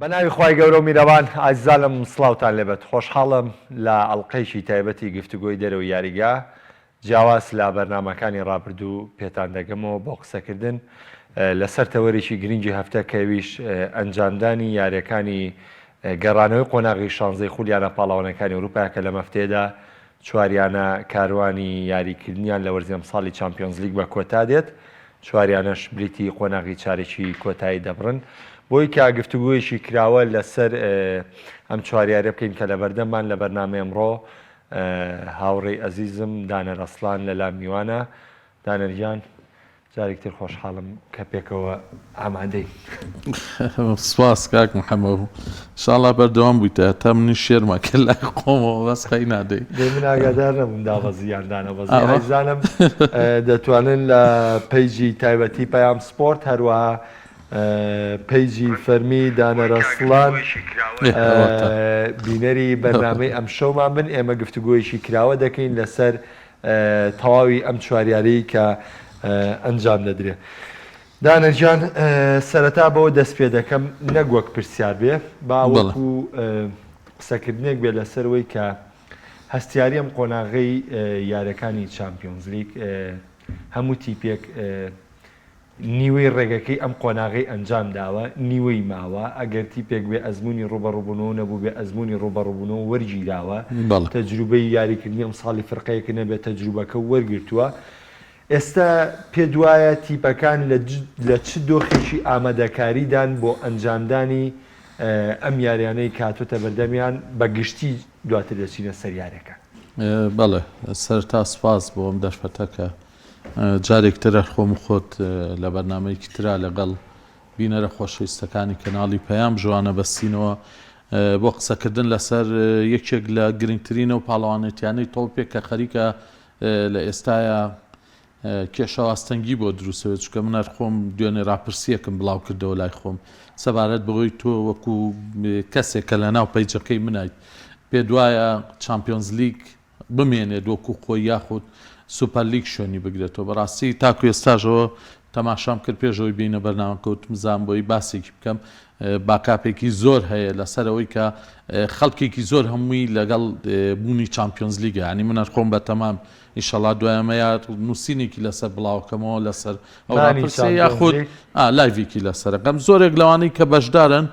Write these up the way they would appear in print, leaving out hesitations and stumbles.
بە ناوی خوای گەورە و میرەبان ئازیزانم سڵاوتان لێبێت خۆشحاڵم لە ئەڵقەیەکی تایبەتی گفتوگۆی دەرەوەی یاریگا جیاواز لە بەرنامەکانی ڕابردوو پێتان دەگەمەوە بۆ قسەکردن لەسەر تەوەرێکی گرنگی هەفتە کە ئەویش ئەنجامدانی یاریەکانی گەڕانەوەی قۆناغی شانزەی خولی یانە پاڵەوانەکانی ئەوروپایە کە لەم هەفتەیەدا چواریانە کاروانی یاریکردنیان لە وەرزی ئەمساڵی چامپیۆنزلیگ بە کۆتا دێت، چواریانەش بلیتی قۆناغی چارەکی کۆتایی دەبڕن. بۆی کە گفتوگۆیەکی کراوە لەسەر ئەم چوار یاریە بکەین کە لەبەردەممان لە بەرنامەی ئەمڕۆ هاوڕێی ئەزیزم دانەر ئەسڵان لەلام میوانە. دانەر گیان جارێکی تر خۆشحاڵم کە پێکەوە ئامادەین. سپاس کاک محەمەد ئینشاڵا بەردەوام بوویتە تا منیش شێرمە کرد لای خۆمەوە بەس قەی نادەی. دەی من ئاگادار نەبووم دابەزی یان دانەبەزی. ئازیزانم دەتوانن لە پەیجی تایبەتی پەیام سپۆرت هەروەها پەیجی فەرمی دانەرەسڵان بینەری بەرنامەی ئەمشەومان بن ئێمە گفتوگۆیەکی کراوە دەکەین لەسەر تەواوی ئەم چوار یاریی کە ئەنجام دەدرێ. دانە گیان سەرەتا بەوە دەست پێ دەکەم نەک وەک پرسیار بێ با وەکو قسەکردنێک بێ لەسەر وەی کە هەستیاری ئەم قۆناغەی یاریەکانی چامپیۆنزلیگ هەموو تیپێک نیوەی ڕێگەکەی ئەم قۆناغەی ئەنجام داوە، نیوەی ماوە، ئەگەر تیپێک بێ ئەزموونی ڕووبەڕووبوونەوە نەبووبێ ئەزموونی ڕووبەڕووبوونەوە وەرگیراوە، تەجروبەی یاریکردنی ئەمساڵی فرقەیەک نەبێت تەجروبەکە وەرگرتووە. ئێستا پێت وایە تیپەکان لە چ دۆخێکی ئامادەکاریدان بۆ ئەنجامدانی ئەم یاریانەی کە هاتۆتە بەردەمیان، بە گشتی دواتر دەچینە سەر یاریەکان؟ بەڵێ، سەرەتا سوپاس بۆ ئەم دەرفەتە کە جارێک تر هەر خۆم و خۆت لە بەرنامەیەکی ترا لەگەڵ بینەرە خۆشەویستەکانی کەناڵی پەیام ژوانە بەستینەوە بۆ قسەکردن لەسەر یەکێک لە گرنگترین و پاڵەوانێتیانەی تۆپێک کە خەریکە لە ئێستاە کێشە ئاستەنگی بۆ دروستەوە چکە من هەر خۆم دوێنێ راپرسیەکم بڵاو کردەوە لای خۆم سەبارەت بەوەی تۆ وەکو کەسێک کە لە ناو پەیجەکەی منایت پێ دوایە چامپیۆنزلیگ بمێنێت وەکو خۆی یاخود سوپەر لیگ شوێنی بگرێتەوە بەڕاستی تاکو ئێستاشەوە تەماشام کرد پێش ئەوەی بێینە بەرنامەکە وتم زام بۆی باسێکی بکەم باکاپێکی زۆر هەیە لەسەر ئەوەی کە خەڵکێکی زۆر هەمووی لەگەڵ بوونی چامپیۆنز لیگە ینی من خۆم بە تەمام ئیشەڵا دوایەمە یا نووسینێکی لەسەر بڵاوکەمەوە لەسەر ئەو راپرسیە یاخود لایڤێکی لەسەرەکەم زۆرێک لەوانەی کە بەشدارن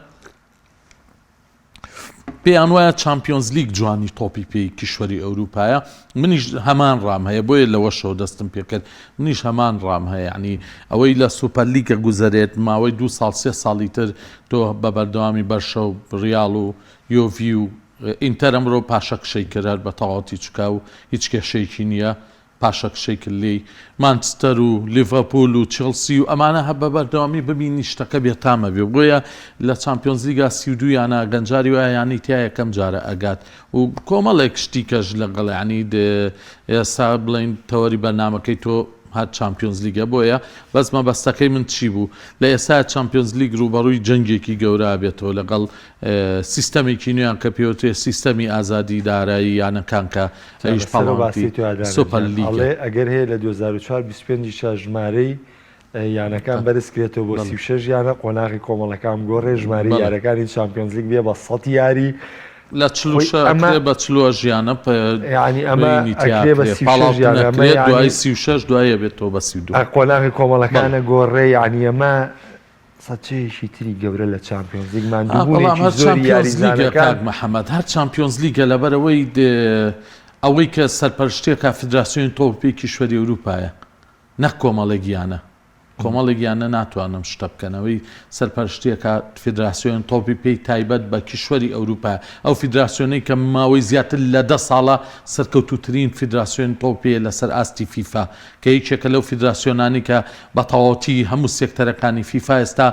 پێیان وایە چامپیۆنزلیگ جوانی تۆپی پێی کیشوەری ئەوروپایە، منیش هەمان ڕام هەیە، بۆیە لەوەشەوە دەستم پێکرد، منیش هەمان ڕام هەیە، یانی ئەوەی لە سوپەرلیگە گوزەرێت ماوەی دوو ساڵ سێ ساڵی تر تۆ بە بەردەوامی بەرشە و ڕیاڵ و یۆڤی و ئینتەر ئەمرۆ پاشەکشەی کرد هەر بە تەواوەتی چکا و هیچ کێشەیەکی نییە، پاشەکشەی کرد لێی، مانچستەر و لیڤەرپوول و چێڵسی و ئەمانە هەر بە بەردەوامی ببینی شتەکە بێتامە بێ بۆیە لە چامپیۆنزلیگا 32 یانە گەنجاری وایە یانەی تیا یەکەم جارە ئەگات و کۆمەڵێک شتی کەش لەگەڵ یانی ئێستا بڵێین تەوەری بەرنامەکەی تۆ هەر چامپیۆنزلیگە بۆیە بەس مەبەستەکەی من چی بوو لە ئێستا چامپیۆنزلیگ ڕووبەڕووی جەنگێکی گەورە بێتەوە لەگەڵ سیستەمێکی نوێیان کە پێوترێ سیستەمی ئازادی دارایی یانەکان کە ئەویش پاڵەوانێتی سوپەر لیگە. ئەڵێ ئەگەر هەیە لە 2004 25 یشا ژمارەی یانەکان بەرز کرێتەوە بۆ 36 یانە قۆناغی کۆمەڵەکان بگۆڕێ ژمارەی یارەکانی چامپیۆنزلیگ بێ بە 100 یاری لە 46 ئەکرێ بە 48 یانە یانی ئەمە ئەکرێ بە 36 یانە ئەمە دوای 36 دوای ئەبێتەوە بە 32 قۆناغی کۆمەڵەکانە گۆڕێ یانی ئەمە سەچەیەکی تری گەورە لە چامپیۆنزلیگ ماندووبوونێکی هەر زۆری یاریزانەکان کاک محەمەد هەر چامپیۆنزلیگە لەبەرئەوەی ئەوەی کە سەرپەرشتیەکە فیدراسیۆنی تۆپی پێی کیشوەری ئەوروپایە نەک کۆمەڵێک یانە کۆمەڵێک یانە ناتوانن ئەم شتە بکەن ئەوەی سەرپەرشتیەکە فیدراسیۆن تۆپی پێی تایبەت بە کیشوەری ئەوروپا ئەو فیدراسیۆنەی کە ماوەی زیاتر لە دە ساڵە سەرکەوتووترین فیدراسیۆن تۆپی لەسەر ئاستی فیفا کە یەکێکە لەو فیدراسیۆنانەی کە بە تەواوەتی هەموو سێکتەرەکانی فیفا ئێستا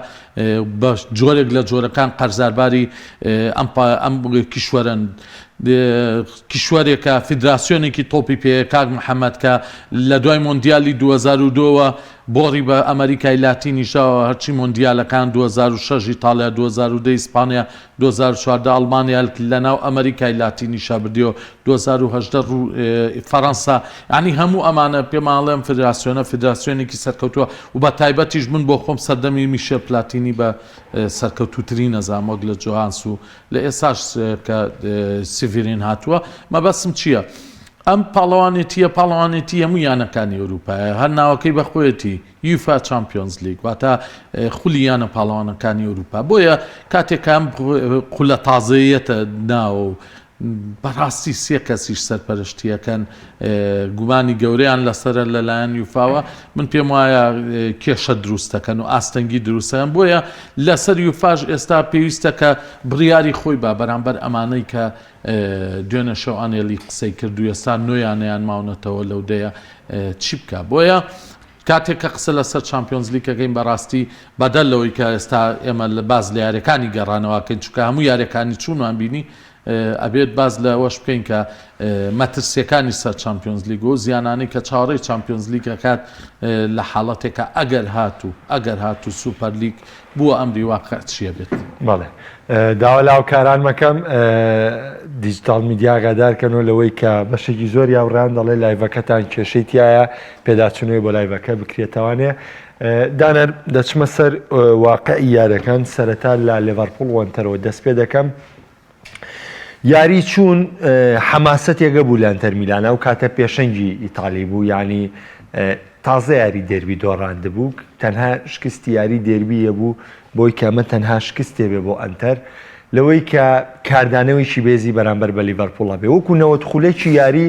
بە جۆرێک لە جۆرەکان قەرزارباری ئەم ئەم کیشوەرەن. کیشوەرێکە فیدراسیۆنێکی تۆپی پێیە کاک محەمەد کە لە دوای مۆندیالی 2002 وە. بۆڕی بە ئەمەریکای لاتینیش داوە، هەرچی مۆندیالەکان 2006 ئیتاڵیا، 2010 ئیسپانیا، 2014 ئەڵمانیا لەناو ئەمەریکای لاتینیشا بردیەوە، 2018 فەرەنسا، یانی هەموو ئەمانە پێمان ئەڵێ ئەم فیدراسیۆنە فیدراسیۆنێکی سەرکەوتووە و بە تایبەتیش من بۆ خۆم سەردەمی میشێل پلاتینی بە سەرکەوتووترین ئەزانم وەک لە جۆهانس و لە ئێستاش کە سیڤیرین هاتووە. مەبەستم چییە؟ ئەم پاڵەوانێتییە پاڵەوانێتی هەموو یانەکانی ئەوروپایە، هەر ناوەکەی بە خۆیەتی یوفا چامپیۆنز لیگ، واتە خولی یانە پاڵەوانەکانی ئەوروپا. بۆیە کاتێک کە ئەم خولە تازەیەتە ناوە و بەڕاستی سێ کەسیش سەرپەرشتیەکەن گومانی گەورەیان لەسەرە لەلایەن یوفاوە، من پێم وایە کێشە دروست دەکەن و ئاستەنگی دروست دەکەن. بۆیە لەسەر یوفاش ئێستا پێویستە کە بڕیاری خۆی با بەرامبەر ئەمانەی کە دوێنێ شەو ئانێلی قسەی کرد و ئێستا نۆ یانەیان ماونەتەوە لەو دەیە چی بکا. بۆیە کاتێک کە قسە لەسەر چامپیۆنزلیگ ئەکەین بەڕاستی بەدەر لەوەی کە ئێستا ئێمە باس لە یاریەکانی گەڕانەوە ئەکەین چونکە هەموو یاریەکانی چوونمان بینی ئەبێت باس لەوەش بکەین کە مەترسیەکانی سەر چامپیۆنزلیگ و زیانانەی کە چاوەڕێی چامپیۆنزلیگ ئەکات لە حاڵەتێکا ئەگەر هاتوو ئەگەر هاتوو سوپەرلیگ بووە ئەمری واقع چیە بێت. بەڵێ داوا لە هاوکاران مەکەم دیجیتاڵ میدیا ئاگادار کەنەوە لەوەی کە بەشێکی زۆری هاوڕێیان دەڵێ live ەکەتان کێشەی تایە پێداچوونەوەی بۆ live ەکە بکرێتەوانێ دانەر دەچمە سەر واقعی یارەکان سەرەتا لە لێڤەرپوڵ وەنتەرەوە دەست پێ دەکەم یاری چوون حەماسەتێک هەبوو لە ئەنتەر میلان ئەو کاتە پێشەنگی ئیتالی بوو یانی تازە یاری دێربی دۆڕاندبوو تەنها شکستی یاری دێربی هەبوو بۆی کە ئەمە تەنها شکستێ بێ بۆ ئەنتەر لەوەی کە کاردانەوەیکی بێزی بەرامبەر بە لیڤەرپوڵ هەبێ وەکو 90 خولەکی یاری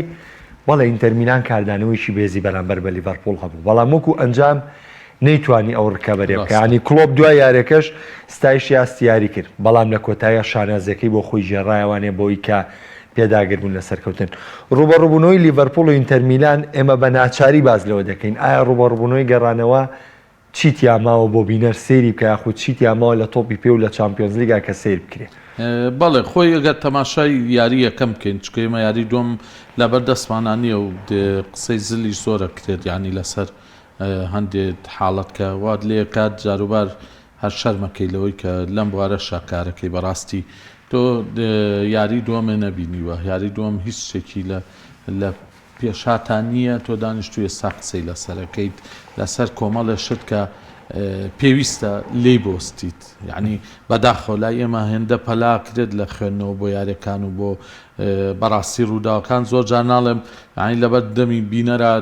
بەڵێ ئینتەر میلان کاردانەوەیکی بێزی بەرامبەر بە لیڤەرپوڵ هەبوو بەڵام وەکو ئەنجام نەیتوانی ئەو ڕکەبەریە بکا یانی کڵۆپ دوای یاریەکەش ستایشی ئاستی یاری کرد بەڵام لە کۆتاییا شانازیەکەی بۆ خۆی گێڕایەوانێ بەوەی کە پێداگر بوون لە سەرکەوتن. ڕوبەڕوبوونەوەی لیڤەرپوڵ و ئینتەر میلان ئێمە بە ناچاری باس لەوە دەکەین ئایا ڕوبەڕوبوونەوەی گەڕانەوە چی تیا ماوە بۆ بینەر سەیری بکا یاخود چی تیا ماوە لە تۆپی پێ و لە چامپیۆنزلیگا کە سەیر بکرێ؟ بەڵێ خۆی ئەگەر تەماشای یاری یەکەم بکەین چونکە ئێمە یاری دووەم لەبەر دەستمانا نییە و قسەی زلیش زۆر ئەکرێت یانی لەسەر هەندێ حاڵەت کە وات لێ کات جاروبار هەر شەرمەکەی لەوەی کە لەم بوارەشا کارەکەی بەڕاستی تۆ یاری دووەمێ نەبینیوە یاری دووەم هیچ شتێکی لە لە پێشهاتا نییە تۆ دانیشتوو ئێستا قسەی لەسەرەکەیت لەسەر کۆمەڵێ شت کە پێویستە لێی بۆستیت یعنی بەداخەوە لای ئێمە هێندە پەلاکرێت لە خوێندنەوە بۆ یاریەکان و بۆ بەڕاستی ڕووداوەکان زۆر جار ناڵێم یانی لەبەر دەمی بینەرا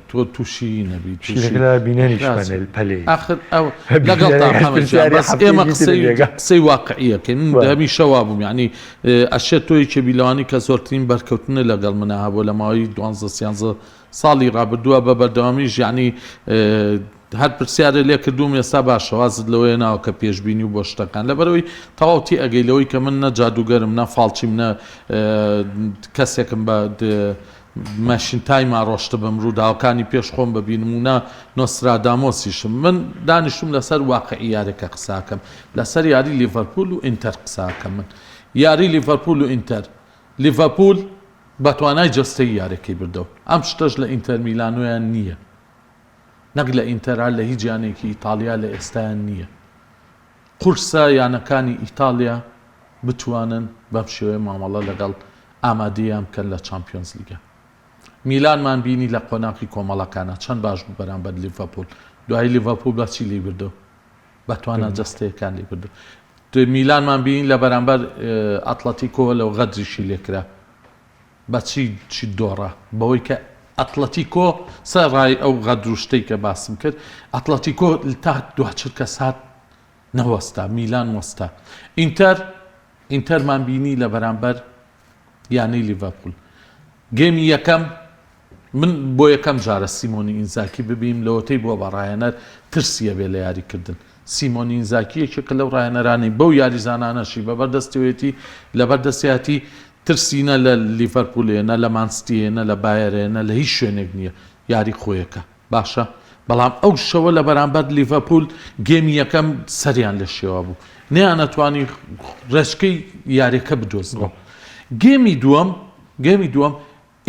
تۆ تووشی نەبی تووشی بینەریش پەلێ ئاخر ئەو لەگەڵتان حەمە بەس ئێمە قسەی قسەی واقعیەکەین من هەمیشە وابووم یانی ئەشێت تۆ یەکێ بی لەوانی کە زۆرترین بەرکەوتنە لەگەڵ منە هەبوو لە ماوەی دوانزە سیانزە ساڵی ڕابردووە بە بەردەوامیش یانی هەر پرسیارێ لێ کردووم ئێستا باشە وازت لەوە هێناوە کە پێشبینی و بۆ شتەکان لەبەرئەوەی تەواو تێ ئەگەی لەوەی کە من نە جادووگەرم نە فاڵچیم نە کەسێکم بە machine time ا ڕۆشتبم ڕووداوەکانی پێش خۆم ببینم و نە نۆسترادامۆسیشم من دانیشتوم لەسەر واقعی یاریەکە قساکەم لەسەر یاری لیڤەرپول و ئینتەر قساکەم من یاری لیڤەرپول و ئینتەر لیڤەرپول بە توانای جەستەیی یاریەکەی بردەوە ئەم شتەش لە ئینتەر میلانۆیان نییە نەک لە ئینتەرا لە هیچ یانەیەکی ئیتاڵیا لە ئێستایان نییە. قورسە یانەکانی ئیتاڵیا بتوانن بەم شێوەیە مامەڵە لەگەڵ ئامادەییان بکەن لە چامپیۆنزلیگا. میلانمان بینی لە قۆناغی کۆمەڵەکانا چەند باش بوو بەرامبەر لیڤەرپوول. دوایی لیڤەرپوول بە چی لێی بردەوە؟ بە توانا جەستەیەکان لێی بردەوە. میلانمان بینی لە بەرامبەر ئەتڵەتیکۆ لەو غەدریشی لێکرا. بە چی چی دۆڕا؟ بەوەی کە ئەتڵەتیکۆ سەرەڕای ئەو غەدر و شتەی کە باسم کرد، ئەتڵەتیکۆ تا دوا چرکە سات نەوەستا، میلان وەستا. ئینتەر ئینتەرمان بینی لە بەرامبەر یانەی لیڤەرپوول. game ی یەکەم من بۆ یەکەم جارە سیمۆنی ئینزاکی ببینم لەوەتەی بووە بە ڕاهێنەر ترسی ئەبێ لە یاریکردن. سیمۆنی ئینزاکی یەکێکە لەو ڕاهێنەرانەی بەو یاریزانانەشی بەبەر دەستەوەیەتی لەبەر دەستیاتی ترسی نە لە لیڤەرپوولێ نە لە مان سیتیێ نە لە بایەرێ نە لە هیچ شوێنێک نییە یاری خۆیەکە باشە بەڵام ئەو شەوە لە بەرامبەر لیڤەرپوول game ی یەکەم سەریان لە شێوا بوو نەیانەتوانی ڕێچکەی یاریەکە بدۆزنەوە game ی دووەم game ی دووەم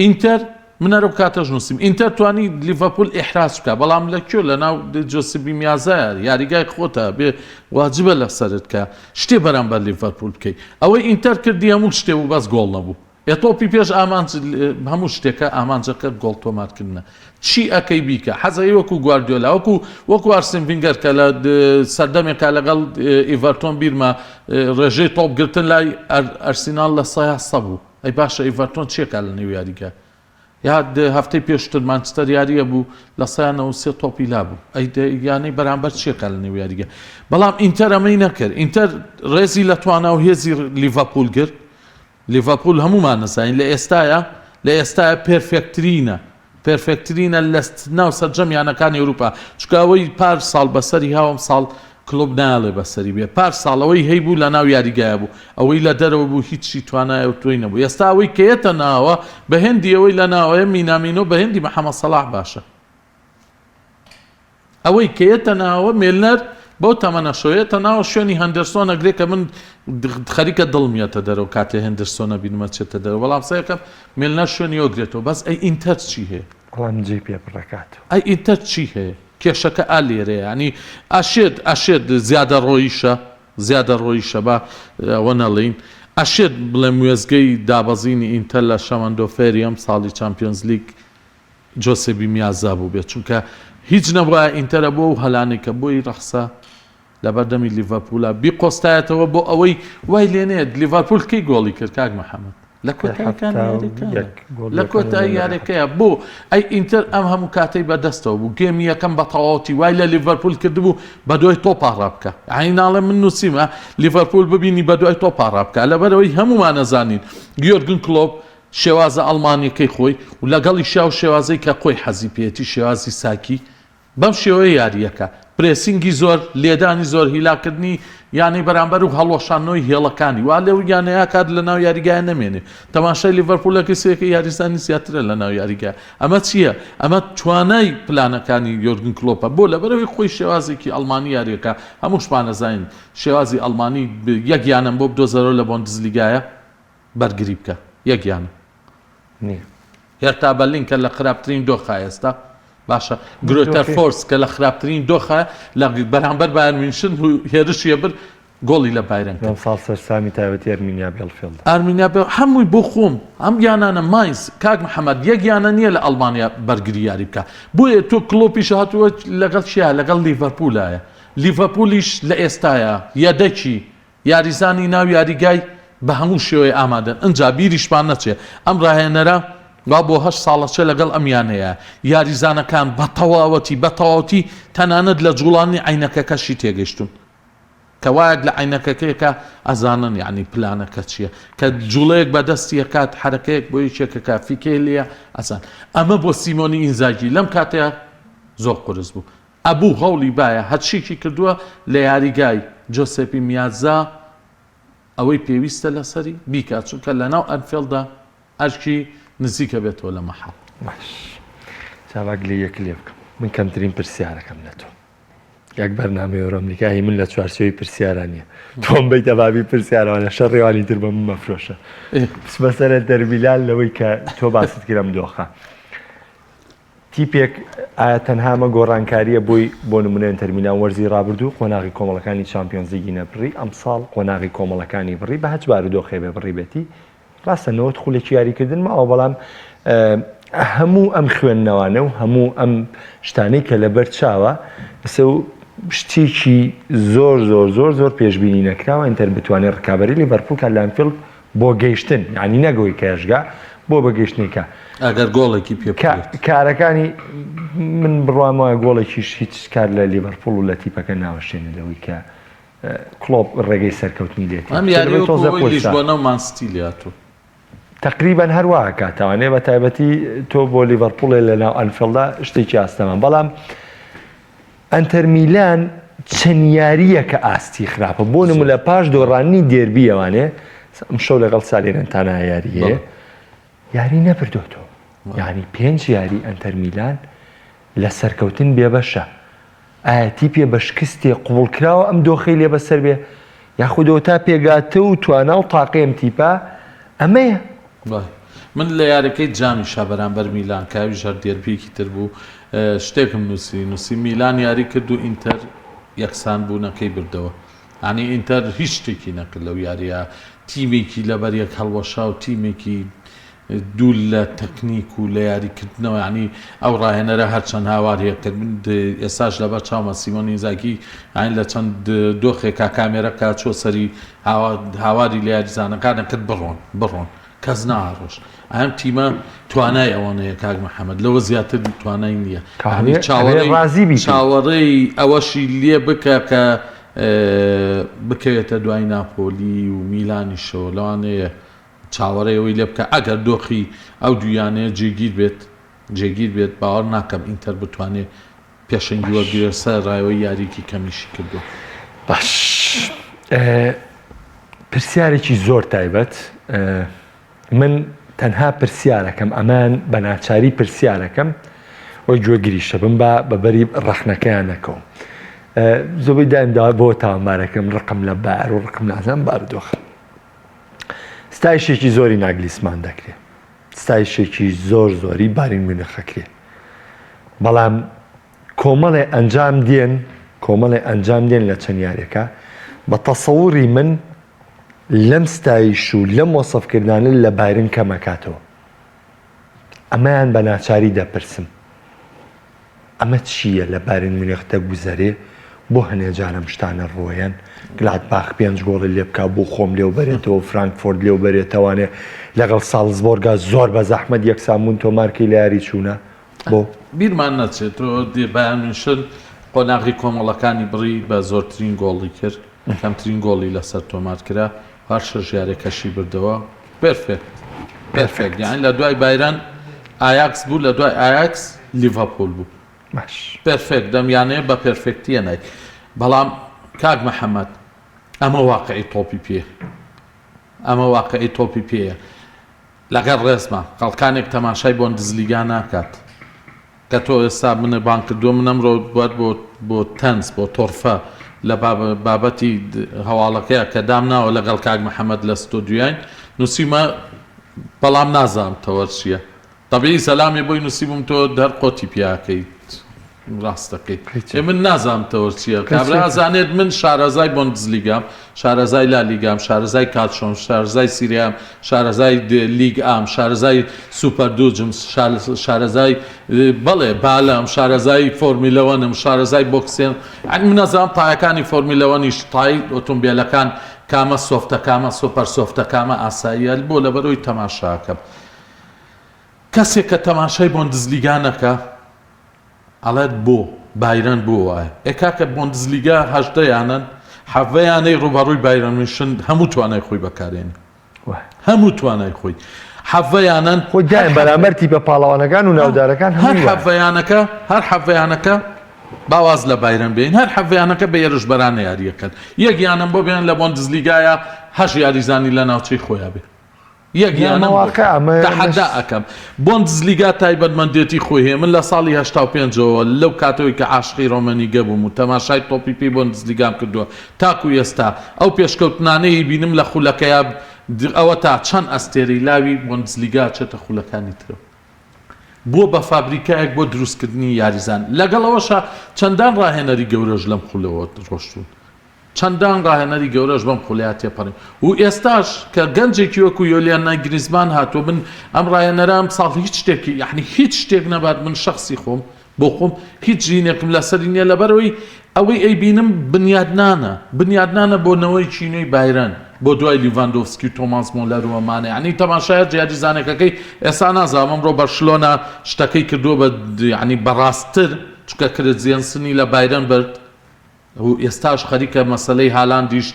ئینتەر. من هەر ئەو کاتەش نووسیم ئینتەر توانی لیڤەرپوول ئیحراج بکا بەڵام لە کوێ لە ناو جۆسیپی میازایە یاریگای خۆتە بێ واجبە لەسەرت کە شتێ بەرامبەر لیڤەرپوول بکەی ئەوەی ئینتەر کردی هەموو شتێ بوو بەس گۆڵ نەبوو ئێ تۆپی پێش ئامانج هەموو شتێکە ئامانجەکە گۆڵ تۆمارکردنە چی ئەکەی بیکە حەزەی وەکو گواردیۆلا وەکو وەکو ئارسین ڤینگەر کە لە سەردەمێکا لەگەڵ ئیڤەرتۆن بیرمە ڕێژەی تۆپ گرتن لای ئەرسیناڵ لە سەیا سە بوو ئەی باشە ئیڤەرتۆن چیەکا لە نێو یاریگا یا هەفتەی پێشتر مانچستەر یاریە بوو لە 93 تۆپی لابوو ئەی یانەی بەرامبەر چیەکە لە نێو یاریگە بەڵام ئینتەر ئەمەی نەکرد ئینتەر ڕێزی لە توانا و هێزی لیڤەرپوول گرت لیڤەرپوول هەموومان نەزانین لە ئێستایا لە ئێستایا پێرفێکترینە پێرفێکترینە لە ناو سەرجەم یانەکانی ئەوروپا چونکە ئەوەی پار ساڵ بەسەری هاوم ساڵ کلۆپ نایەڵێ بەسەری بێ پار ساڵ ئەوەی هەیبوو لە ناو یاریگایە بوو ئەوەی لە دەرەوە بوو هیچی توانایە و تۆی نەبوو ئێستا ئەوەی کە یەتە ناوە بە هێندی ئەوەی لە ناوەیە مینامینۆ بە هێندی محەمەد سەڵاح باشە ئەوەی کە یەتە ناوە مێلنەر بەو تەمەنەشەوە یەتە ناوە شوێنی هەندرسۆن ئەگرێ کە من خەریکە دڵم یەتە دەرەوە کاتێ هەندرسۆن ئەبینم ئەچێتە دەرەوە بەڵام سەیرکەم مێلنەر شوێنی ئەوگرێتەوە بەس ئەی ئینتەر چی هەیە؟ بەڵام جێی پێ پڕەکاتەوە. ئەی ئینتەر چی هەیە؟ کێشەکە ئا لێرەیە یانی ئەشێت ئەشێت زیادەڕۆییشە زیادەڕۆییشە با ئەوە نەڵێین ئەشێت بڵێم وێستگەی دابەزینی ئینتەر لە شەمەندۆفێری ئەمساڵی چامپیۆنزلیگ جۆسێبی میازا بووبێت، چونکە هیچ نەبوایە ئینتەر ئەبوو ئەو هەلانەی کە بۆی ڕەخسا لەبەردەمی لیڤەرپولا بیقۆستایەتەوە بۆ ئەوەی وای لێ نەیەت. لیڤەرپول کەی گۆڵی کرد کاک محەممەد؟ لە کۆتاییەکانی یاریەکە لە کۆتایی یاریەکەیە بۆ ئەی ئینتەر ئەم هەموو کاتەی بەدەستەوە بوو گێمی یەکەم بە تەواوەتی وای لە لیڤەرپول کردبوو بە دوای تۆپا ڕابکە یانی ناڵێم من نووسیمە لیڤەرپول ببینی بە دوای تۆپا ڕابکە لەبەرەوەی هەموومانەزانین یۆرگن کلۆپ شێوازە ئەڵمانیەکەی خۆی و لەگەڵیشیا و شێوازەی کە خۆی حەزی پێیەتی شێوازی ساکی بەم شێوەیە یارییەکە پرێسینگی زۆر لێدانی زۆر هیلاکردنی یانەی بەرامبەر و هەڵوەشاندنەوەی هێڵەکانی وا لەو یانەیە کات لە ناو یاریگایە نەمێنێ تەماشای لیڤەرپوولەکەی سێکە یاریزانی زیاترە لە ناو یاریگا ئەمە چییە ئەمە توانای پلانەکانی یۆرگن کلۆپە بۆ لەبەرەوەی خۆی شێوازێکی ئەڵمانی یاریەکە هەمووشمان ئەزانین شێوازی ئەڵمانی یەک یانەم بۆ بدۆزەرەوە لە بۆندزلیگایە بەرگری بکە یەک یانە نیە. هێرتا بەرلین کە لە خراپترین دۆخە ئێستا باشە گرۆتەر فۆرس کە لە خراپترین دۆخە لە بەرامبەر بایرن میونشن هێرشی برد گۆڵی لە بایرن کرد. لەمساڵ سەرسامی تایبەتی ئەرمینیا بێڵفێڵد. ئەرمینیا بێڵ هەمووی بۆ خۆم ئەم یانانە ماینز کاک محەمەد یەک یانە نییە لە ئەڵمانیا بەرگری یاری بکا بۆیە تۆ کلۆپیش هاتووە لەگەڵ چیا لەگەڵ لیڤەرپوولایە لیڤەرپوولیش لە ئێستایا یەدەکی یاریزانانی ناو یاریگای بە هەموو شێوەیە ئامادەن، ئنجا بیریشمان نەچێ ئەم راهێنەرە وا بۆ هەشت ساڵە چێ لەگەڵ ئەم یانەیە، یاریزانەکان بە تەواوەتی بە تەواوتی تەنانەت لە جوڵاندنی عەینەکەکەشی تێگەیشتوون، کە وایەک لە عەینەکەکەیەکە ئەزانن یانی پلانەکە چییە، کە جوڵەیەک بە دەستی ئەکات حەرەکەیەک بۆ یەکێکەکە فیکەی لێیە ئەزان. ئەمە بۆ سیمۆنی ئینزاگی لەم کاتەیا زۆر قورس بوو. ئەبوو هەوڵی بایە هەرچیکی کردووە لە یاریگای جۆسێپی میازا ئەوەی پێویستە لەسەری بیکات چونکە لەناو ئەنفێڵدا ئەرکی نزیکە بێتەوە لە مەحاڵ. باش جا با گلەییەک لێ بکەم من کەمترین پرسیارەکەم لە تۆ یەک بەرنامەی ئەورۆ ئەمریکا هی من لە چوارچێوەی پرسیارا نییە تۆم بیتە بابی پرسیارەوە لە شەڕ ڕێوانی تر بە من مەفرۆشە بچمە سەر ئینتەر میلان لەوەی کە تۆ باست کرد ئەم دۆخە تیپێک ئایا تەنها ئەمە گۆڕانکارییە بۆی، بۆ نمونە ئینتەر میلان وەرزی ڕابردوو قۆناغی کۆمەڵەکانی چامپیۆنزلیگی نەبڕی، ئەمساڵ قۆناغی کۆمەڵەکانی بڕی، بە هەچ بارودۆخێ بێ بڕیبێتی، ڕاستە 90 خولەکی یاریکردن ماوە، بەڵام هەموو ئەم خوێندنەوانە و هەموو ئەم شتانەی کە لەبەر چاوە ئێستا و شتێکی زۆر زۆر زۆر زۆر پێشبینی نەکراوە ئینتەر بتوانێت ڕکابەری لیڤەرپوڵ کات لە ئەنفیڵد بۆ گەیشتن یانی نەک ئەوەی کە یەشگا بۆ بە گەیشتنی کە ئەگەر گۆڵێکی پێ بکرێت. کارەکانی من بڕوام وایە گۆڵێکیش هیچ کار لە لیڤەرپوڵ و لە تیپەکە ناوەشێنێت لەوەی کە کڵۆپ ڕێگەی سەرکەوتنی لێ ئەم تێ یاریە وەکو تۆزە ئەوەی قورسە. لیشبۆنە و مان سیتی لێهاتوو. تەقریبەن هەر وا ئەکاتەوانێ بە تایبەتی تۆ بۆ لیڤەرپوڵێ لە ناو ئەنفیڵدا شتێکی ئاستەمە بەڵام ئەنتەر میلان چەند یارییەکە ئاستی خراپە بۆ نمونە پاش دۆڕاننی دێربی ئەوانێ ئەمشەو لەگەڵ سالێرنتانا یاری هەیە یاری نەبردۆتەوە یعنی پێنج یاری ئەنتەر میلان لە سەرکەوتن بێبەشە ئایا تیپێ بە شکستێ قبوڵکراوە ئەم دۆخەی لێ بەسەر بێ یاخود ئەوەتا پێگاتە و توانا و تاقەی ئەم تیپە ئەمەیە. من لە یاریەکەی جامیشا بەرامبەر میلان کە ئەویش هەر دێربیەکی تر بوو شتێکم نووسی نووسی میلان یاری کرد و ئینتەر یەکسان بوونەکەی بردەوە یانی ئینتەر هیچ شتێکی نەکرد لەو یاریە تیمێکی لەبەر یەک هەڵوەشا و تیمێکی دوور لە تەکنیک و لە یاریکردنەوە یانی ئەو ڕاهێنەرە هەرچەند هاواری کرد من ئێستاش لەبەر چاومە سیمۆن ئینزاگی یانی لە چەند دۆخێکا کامێرەکە چۆ سەری هاواری لە یاریزانەکانە کرد بڕۆن بڕۆن کەس ناڕۆشت ئەم تیمە توانای ئەوەنەیە کاک محەممەد لەوە زیاتر توانای نییە چاوەڕێی چاوەڕێی ئەوەشی لێ بکە کە بکەوێتە دوای ناپۆلی و میلانیشەوە لەوانەیە چاوەڕێی ئەوەی لێ بکە ئەگەر دۆخی ئەو دوو یانەیە جێگیر بێت جێگیر بێت باوەڕ ناکەم ئینتەر بتوانێت پێشەنگی وەرگرێت سەرەڕای یارییەکی کەمیشی کردووە. باش پرسیارێکی زۆر تایبەت من تەنها پرسیارەکەم ئەمان بە ناچاری پرسیارەکەم و گوێگریشە بم بە بەبەری ڕەخنەکەیان نەکەوم زۆبەی دایم دا بۆ تاوانبارەکەم ڕقم لە بار و ڕقم نازانم بارودۆخە ستایشێکی زۆری ناگلیسمان دەکرێ ستایشێکی زۆر زۆری بارین مونیخەکرێ بەڵام کۆمەڵێ ئەنجام دێن کۆمەڵێ ئەنجام دێن لە چەند یاریەکە بە تەسەوری من لەم ستایش و لەم وەسفکردانە لە بایرن کەمەکاتەوە ئەمەیان بە ناچاری دەپرسم ئەمە چییە لە بایرن میونخ دەگوزەرێ؟ بۆ هەنێ جار ئەم شتانە ڕووەیەن؟ گلادباخ پێنج گۆڵی لێ بکا بۆ خۆم لێو بەرێتەوە، فرانکفۆرت لێو بەرێتەوانێ لەگەڵ سالزبۆرگا زۆر بە زەحمەت یەکسان بوون تۆمارکەی لە یاری چوونە بۆ؟ بیرمان نەچێت تۆ بایرن میونشن قۆناغی کۆمەڵەکانی بڕی بە زۆرترین گۆڵی کرد، کەمترین گۆڵی لەسەر تۆمار کرا، هەر شەش یاریەکەشی بردەوە. perfect perfect یانی لە دوای بایرن ئایاکس بوو لە دوای ئایاکس لیڤەرپوول بوو باش perfect دەم یانەیە بە perfect یە نای بەڵام کاک محەممەد ئەمە واقعی تۆپی پێ ئەمە واقعی تۆپی پێیە لەگەڵ ڕێزما خەڵکانێک تەماشای بۆندزلیگا ناکات کە تۆ ئێستا منت بانگ کردووە من ئەمڕۆ بەر بۆ بۆ تەنز بۆ تۆرفە لە بابەتی هەواڵەکەیە کە دامناوە لەگەڵ کاک محەممەد لە ستۆدیۆین نووسیمە بەڵام نازانم تەوەر چییە تەبیعی سەلامێ بۆی نووسیبووم تۆ هەر قۆتی پیاکەیت ڕاست دەکەیت ئێ من نازانم تەوەر چییە کابرا ئەزانێت من شارەزای بۆندزلیگام شارەزای لالیگام، شارەزای کالچۆم، شارەزای سیریام، شارەزای لیگ ئام، شارەزای سوپەر دوجم، شارەزای بەڵێ بالەم، شارەزای فۆرمیلە وەنم، شارەزای بۆکسێن، یانی من ئەزانم تایەکانی فۆرمیلە وەنیش تای ئۆتۆمبێلەکان کامە soft ە کامە super soft ە کامە ئاساییە بۆ لەبەرئەوەی تەماشاکەم کەسێک کە تەماشای بۆندزلیگا نەکا ئەڵێت بۆ بایرن بۆ وایە؟ ئێ کاکە بۆندزلیگا 18 یانەن 17 یانەی ڕووبەڕووی بایرن میونشن هەموو توانای خۆی بەکارێنێ هەموو توانای خۆی 17 یانەن خۆ دایم بەرامبەر تیپە پاڵەوانەکان و ناودارەکان هەر 17 یانەکە هەر 17 یانەکە با واز لە بایرن بێین هەر 17 یانەکە بە هێرشبەرانە یاریەکەن یەک یانەم بۆ بێن لە بۆندزلیگایە هەشت یاریزانی لە ناوچەی خۆیان بێ یەک یانەم بۆ تەحەدا ئەکەم. بۆندزلیگا تایبەتمەندێتی خۆی هەیە، من لە ساڵی 85 ەوە لەو کاتەوەی کە عاشقی ڕۆمەنیگە بووم و تەماشای تۆپی پێی بۆندزلیگام کردووە تاکو ئێستا ئەو پێشکەوتنانەی ئەیبینم لە خولەکەیا ئەوەتا چەند ئەستێرەی لاوی بۆندزلیگا ئەچێتە خولەکانی ترەوە بووە بە فابریکایەک بۆ دروستکردنی یاریزان لەگەڵ ئەوەشا چەندان ڕاهێنەری گەورەش لەم خولەوە ڕۆشتوون. چەندان ڕاهێنەری گەورەش بەم خولەیا تێپەڕین و ئێستاش کە گەنجێکی وەکو یۆلیان نایگریزمان هاتووە من ئەم ڕاهێنەرە ئەم ساڵ هیچ شتێکی یەعنی هیچ شتێک نەبات من شەخسی خۆم بۆ خۆم هیچ ژینێکم لەسەری نییە لەبەرئەوەی ئەوەی ئەیبینم بنیادنانە بنیادنانە بۆ نەوەیەکی نوێی بایرن بۆ دوای لیڤاندۆڤسکی و تۆماس مۆلەر و ئەمانە یەعنی تەماشایە یاریزانێکەکەی ئێستا نازانم ئەمڕۆ بەرشلۆنە شتەکەی کردووە بە یەعنی بەڕاستتر چونکە کرتزیەنسنی لە بایرن برد و ئێستاش خەریکە مەسەلەی هالاندیش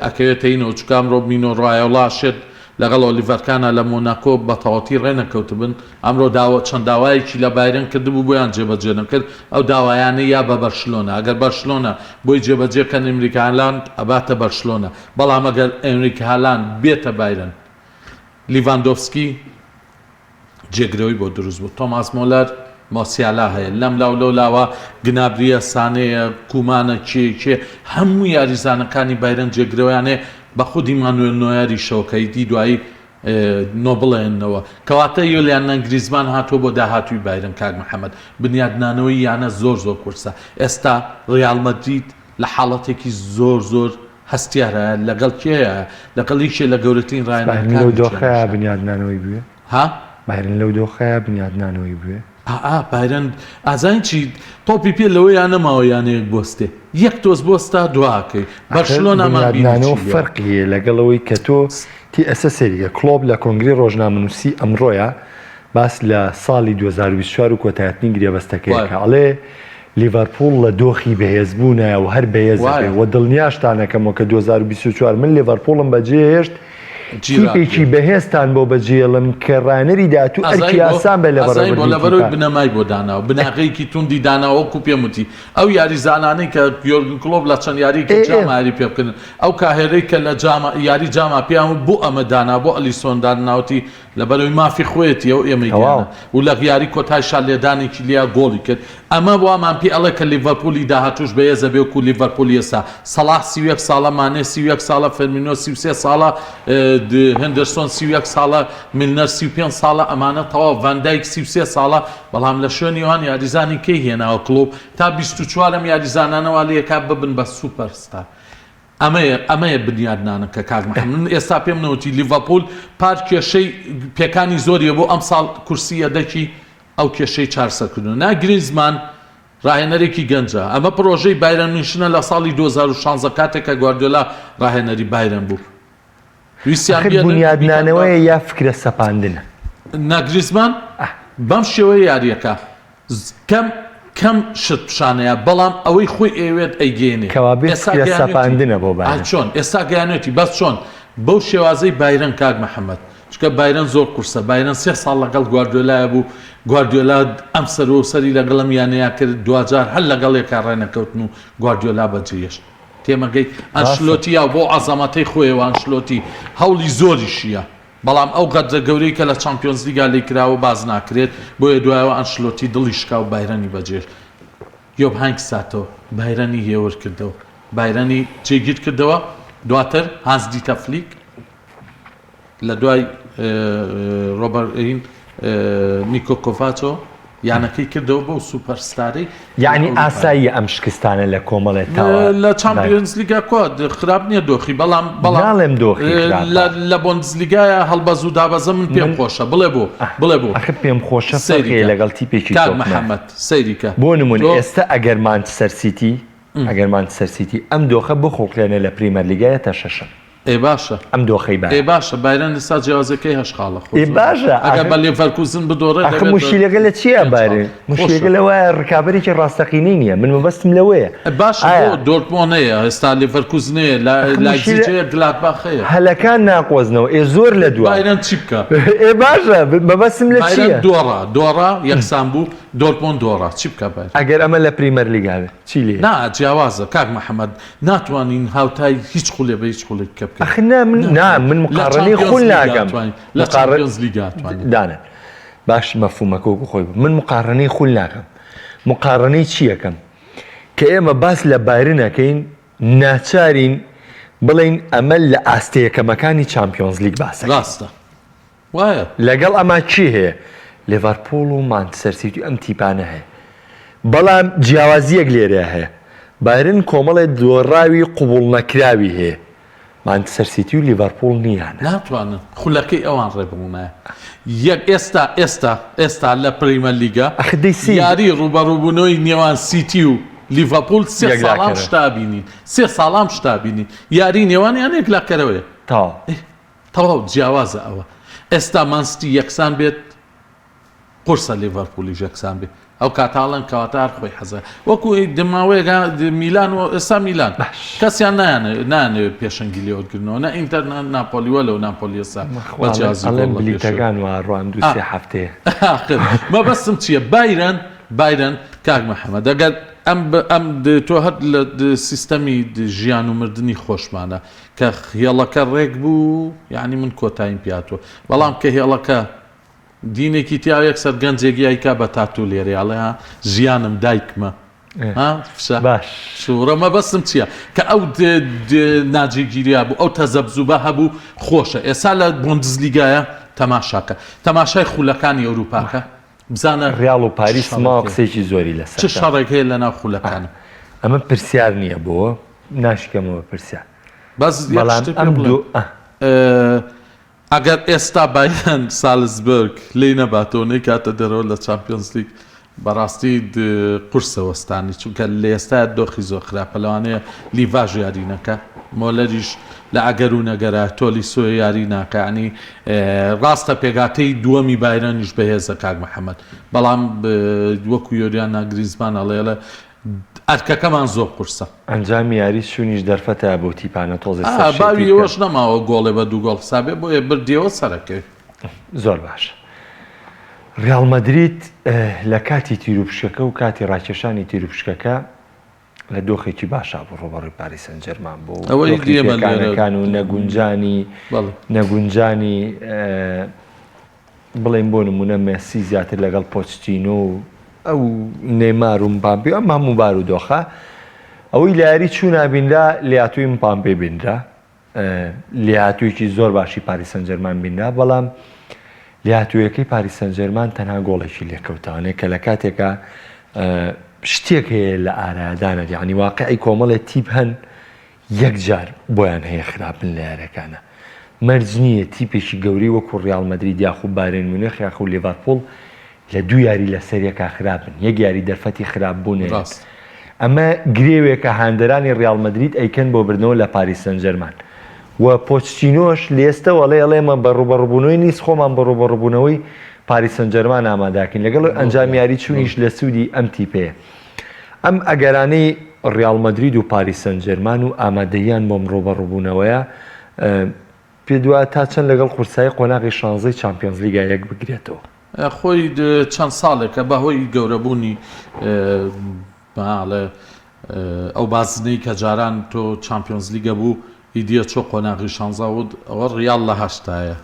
ئەکەوێتەینەوە چونکە ئەمڕۆ مینۆ ڕایۆڵا شێت لەگەڵ ئۆلیڤەر کانا لە مۆناکۆ بەتەواوەتی ڕێنەکەوتبن ئەمڕۆ داوا چەند داوایەکی لە بایرن کردبوو بۆیان جێبەجێ نەکرد ئەو داوایانەی یا بە بەرشلۆنە ئەگەر بەرشلۆنە بۆی جێبەجێ کەن ئێنریک هالاند ئەباتە بەرشلۆنە بەڵام ئەگەر ئێنریک هالاند بێتە بایرن لیڤاندۆفسکی جێگرەوەی بۆ دروست بوو. تۆماس مۆلەر، مۆسیالا هەیە، لەم لاو لەو لاوە گنابریە، سانێیە، کومانە، کێ کێ، هەموو یاریزانەکانی بایرن جێگرەوەیان هەیە، بە خودی مانوێل نۆیەریشەوە کە ئیدی دوایی. نۆبڵێنەوە. کەواتە یۆلیان نەنگریزمان هاتووە بۆ داهاتووی بایرن کاک محەمەد. بنیادنانەوەی یانە زۆر زۆر قورسە. ئێستا ڕیاڵ مەدرید لە حاڵەتێکی زۆر زۆر هەستیارایە لەگەڵ کێیە؟ لەگەڵ یەکێ لە گەورەترین بایرن لەو ڕاهێنەرەکانی دۆخەیا جیهانیشە. بنیادنانەوەی بوێ؟ ها؟ بایرن لەو دۆخەیا بنیادنانەوەی بوێ؟ ئا بایرن ئازانی چی تۆپی پێ لەوەیا نەماوە یانەیەک بۆستێ یەک تۆز بۆستا دواکەی ئەخر بەرشلۆنامان بینی بنیادنانەوە چی لێ فەرقی هەیە لەگەڵ ئەوەی کە تۆ تی ئەسە سەیریکە کڵۆپ لە کۆنگرەی ڕۆژنامەنووسی ئەمڕۆیا باس لە ساڵی 2024 و کۆتایهاتنی گرێبەستەکەی وایە ئەکا ئەڵێ لیڤەرپوڵ لە دۆخی بەهێزبوونایە و هەر بەهێز ئەبێ وایە و دڵنیاشتان ئەکەمەوە کە 2024 من لیڤەرپوڵم بەجێهێشت جیرارد تیپێکی بێ. بەهێزتان بۆ بەجێڵم کە ڕانەری داهاتوو ئەزای ئەرکی بۆ ئاسان بێ لە ئەزای بۆ بەڕێوەبردنی لەبەرەوەی تیپە. بنەمای بۆ داناوە بناغەیەکی توندی داناوە وەکو پێم وتی ئەو یاریزانانەی کە یۆرگن کلۆپ لە چەند یارییەکی ئێ ئێ. جاما یاری پێ بکردن ئەو کاهێرەی کە لە جاما یاری جاما پێیان وت بۆ ئەمە دانا بۆ ئەلیسۆن داناوتی لەبەرئەوەی مافی خۆیەتی ئەو ئێمەی تەواو. گەیاند و لە یاری کۆتایشا لێدانێکی لیا گۆڵی کرد ئەمە وامان پێ ئەڵێ کە لیڤەرپولی داهاتووش بەهێزە بێ وەکو لیڤەرپولی ئێستا سەڵاح 31 ساڵە مانێ 31 ساڵە فێرمینۆ 33 ساڵە هێندەرسۆن 31 ساڵە میلنەر 35 ساڵە ئەمانە تەواو ڤان دایک 33 ساڵە بەڵام لە شوێنی ئەوان یاریزانی کەی هێناوە کڵۆپ تا 24 ئەم یاریزانانە وا لێکا ببن بە سوپەر ستار ئەمەیە ئەمەیە بنیادنانەکە کاک محمد من ئێستا پێم نەوتی لیڤەپوول پار کێشەی پێکانی زۆریە بۆ ئەمساڵ کورسی یەدەکی ئەو کێشەی چارسەر کردوە نا گریزمان ڕاهێنەرێکی گەنجە ئەمە پرۆژەی بایرن میونشنە لە ساڵی 2016 کاتێک کە گواردیۆلا ڕاهێنەری بایرن بوو ویستیان ئەخر بیەنن بیکەن بە بونیادنانەوەیە یا فکرە سەپاندنە؟ نا گریزمان بەم شێوەیە یاریەکە کەم کەم شت پیشانەیە بەڵام ئەوەی خۆی ئەیەوێت ئەیگەیەنێ کەوابێ ئێستا فکرە گەیانوێتی سەپاندنە بۆ ئا بایرن. چۆن ئێستا گەیانوێتی بەس چۆن بەو شێوازەی بایرن کاک محمد چونکە بایرن زۆر قورسە بایرن سێ ساڵ لەگەڵ گواردیۆلایە بوو گواردیۆلا ئەم سەر و سەری لەگەڵ ئەم یانەیە کرد دواجار هەر لەگەڵ یەکا ڕێنەکەوتن و گواردیۆلا بەجێهێشت تێمەگەی ڕاستە. ئەنشلۆتی یا بۆ عەزەمەتەی خۆیەوە ئەنشلۆتی هەوڵی زۆریشیە بەڵام ئەو غەدرە گەورەی کە لە چامپیۆنزلیگا لێی کراوە باس ناکرێت، بۆیە دوایەوە ئەنشلۆتی دڵی شکا و بایرنی بەجێهێشت. یۆپ هاینکس هاتەوە، بایرنی هێور کردەوە، بایرنی جێگیر کردەوە، دواتر هانس دیتە فلیک لە دوای رۆبەر نیکۆ کۆڤاچەوە یانەکەی کردەوە بەو سوپەر ستارەی یەعنی ئاساییە ئەم شکستانە لە کۆمەڵێ تاوە لە چامپیۆنزلیگا کوا خراپ نییە دۆخی بەڵام بەڵام ناڵێم دۆخی خراپە لە بۆندزلیگایە هەڵبەز و دابەزە من پێم خۆشە بڵێ بۆ بڵێ بۆ ئەخر پێم خۆشە فەرقی لەگەڵ تیپێکی کاک محەممەد سەیریکە بۆ نمونە ئێستا ئەگەر مانچستەر سیتی ئەگەر مانچستەر سیتی ئەم دۆخە بخوڵقێنێ لە پریمەرلیگا یەتە شەشەم. ئێ باشە ئەم دۆخەی بایرن. ئێ باشە بایرن ئێستا جیاوازیەکەی هەشت خاڵە خۆ ئێ باشە ئەگەر بە لێڤەرکوزن بدۆڕێ ئەخ موشکیلەکە لە چییە بایرن موشکیلەکە لەوەیە ڕکابەرێکی ڕاستەقینەی نییە من مەبەستم لەوەیە باشە بۆ دۆرتمۆند هەیە ئێستا لێڤەرکوزن هەیە لایپزیج هەیە گلادباخ هەیە هەلەکان ناقۆزنەوە ئێ زۆر لە دوا بایرن چی بکا ئێ باشە مەبەستم لە چییە بایرن دۆڕا دۆڕا یەکسان بوو دۆرتمۆند دۆڕا چی بکا بایرن ئەگەر ئەمە لە پریمەرلیگا بێ چی لێ نا جیاوازە کاک محمد ناتوانین هاوتای هیچ خولێ بە هیچ خولێک کە بکەین. ئەخ نا من نا من مقاڕەنەی خول ناکەم لە چامپیۆنز لیگا توانین دانە باش مەفهومەکە وەکو خۆی بوو من مقاڕەنەی خول ناکەم مقاڕەنەی چی ئەکەم کە ئێمە باس لە بایرن ئەکەین ناچارین بڵێین ئەمە لە ئاستە یەکەمەکانی چامپیۆنز لیگ باسەکەین ڕاستە وایە. لەگەڵ ئەما کێ هەیە؟ لێڤەرپوڵ و مانچستەر سیتی و ئەم تیپانە هەیە. بەڵام جیاوازییەک لێرەیا هەیە. بایرن کۆمەڵێ دۆڕاوی قبوڵنەکراوی هەیە. مانچستەر سیتی و لیڤەرپوڵ نییانە. ناتوانن خولەکەی ئەوان ڕێبڕوونایە. یەک ئێستا ئێستا ئێستا لە پریمەر لیگا ئەخ دەی سەیر. یاری ڕووبەڕووبوونەوەی نێوان سیتی و لیڤەرپوڵ سێ ساڵام یەکلاکەرە. شتا بینین. سێ ساڵام شتا بینین. یاری نێوانیان یەکلاکەرەوەیە. تەواو. تەواو جیاوازە ئەوە ئێستا مانستی یەکسان بێت قورسە لیڤەرپولیش یەکسان بێت ئەو کاتاڵەن کەواتە هەر خۆی حەزە وەکو دماوەیەک میلان و ئێستا میلان کەسیان نایانەوێت پێشەنگی لێوەرگرنەوە نە ئینتەر نە ناپۆلی وەلەو ناپۆلی ئێستا بە جیازی ئەڵێم گۆڵ لە پێشەوە. بلیتەکان وا ڕوان دوو سێ هەفتەیە. ئاخر مەبەستم چییە بایرن بایرن کاک محەمەد ئەگەر ئەم ئەم تۆ هەر لە سیستەمی ژیان و مردنی خۆشمانە کە هێڵەکە ڕێک بوو یانی من کۆتاییم پێ هاتووە بەڵام کە هێڵەکە دینێکی تیا یەکسەر گەنجێک یایکا بە تاتوو لێرەی ئەڵێ ها ژیانم دایکمە. ها فشە باش شوڕە مەبەستم چییە کە ئەو ناجێگیریا بوو ئەو تەزەبزوبە هەبوو خۆشە ئێستا لە بۆندزلیگایە تەماشاکە تەماشای خولەکانی ئەوروپاکە بزانە ڕیاڵ و پاریس ماوە قسێکی زۆری لەسەر چ شەڕێک هەیە لە ناو خولەکان ئەمە پرسیار نییە بۆ ناشکەمەوە پرسیار بەس بەڵام ئەم دوو ئەگەر ئێستا بایرن سالزبێرگ لێی نەباتەوە نەیکاتە دەرەوە لە چامپیۆنزلیگ بەڕاستی قورسە وەستانی چونکە لە ئێستا دۆخی زۆر خراپە لەوانەیە لیڤاژ یاری نەکا مۆلەریش لە ئەگەر و نەگەرا تۆلیسۆ یاری ناکا ینی ڕاستە پێگاتەی دووەمی بایرنیش بەهێزە کاک محەممەد بەڵام وەکو یۆریان ناگریزمان ئەڵێڵێ ئەرکەکەمان زۆر قورسە. ئەنجامی یاری چوونیش دەرفەتە بۆ تیپانە تۆزێ سەر شێتی باوی بکەن. ئەوەش نەماوە گۆڵێ بە دوو گۆڵ حسابێ بۆیە بردیەوە سەرەکەوێ. زۆر باشە ڕیاڵ مەدرید لە کاتی تیروپشکەکە و کاتی ڕاکێشانی تیروپشکەکە لە دۆخێکی باشا بوو ڕووبەڕووی پاریس سانجێرمان بوو ئەوەی دۆخی ئێمە لێرە پێکانەکان و نەگونجانی بەڵێ. نەگونجانی بڵێین بۆ نموونە مێسی زیاتر لەگەڵ پۆچتینۆ و ئەو نێمار و مباپێ ئەم هەموو بارودۆخە ئەوەی لە یاری چوونا بینرا لێهاتووی مباپێ بینرا لێهاتوویەکی زۆر باشی پاریس سانجێرمان بینرا بەڵام لێهاتوویەکەی پاریس سانجێرمان تەنها گۆڵێکی لێکەوتانێ کە لە کاتێکا شتێک هەیە لە ئارادانە یعنی واقعی کۆمەڵێ تیپ هەن یەک جار بۆیان هەیە خراپ بن لە یاریەکانا. مەرج نییە تیپێکی گەورەی وەکو ڕیاڵ مەدرید یاخو بایرن میونخ یاخو لیڤەرپوڵ لە دوو یاری لەسەر یەکا خراپ بن، یەک یاری دەرفەتی خراپ بوون هەیە. ڕاستە. ئەمە گرێوێکە هاندەرانی ڕیاڵ مەدرید ئەیکەن بۆ بردنەوە لە پاریس سانجێرمان و پۆچتینۆش لێستەوە ئەڵێ ئەڵێ ئێمە بە ڕووبەڕووبوونەوەی نیس خۆمان بۆ ڕووبەڕووبوونەوەی پاریس سانجێرمان ئامادەکەین لەگەڵ ئەنجام یاری چوونیش لە سوودی ئەم تیپەیە. ئەم ئەگەرانەی ڕیاڵ مەدرید و پاریس سانجێرمان و ئامادەییان بۆم ڕووبەڕووبوونەوەیە، پێت وایە تا چەند لەگەڵ قورسایی قۆناغی شانزەی چامپیۆنزلیگا یەکبگرێتەوە؟ خۆی چەند ساڵێکە بەهۆی گەورەبوونی ئەڵێ ئەو بازنەی کە جاران تۆ چامپیۆنزلیگە بوو ئیدیە چۆ قۆناغی شانزە ئەوە ڕیاڵ لە هەشتایە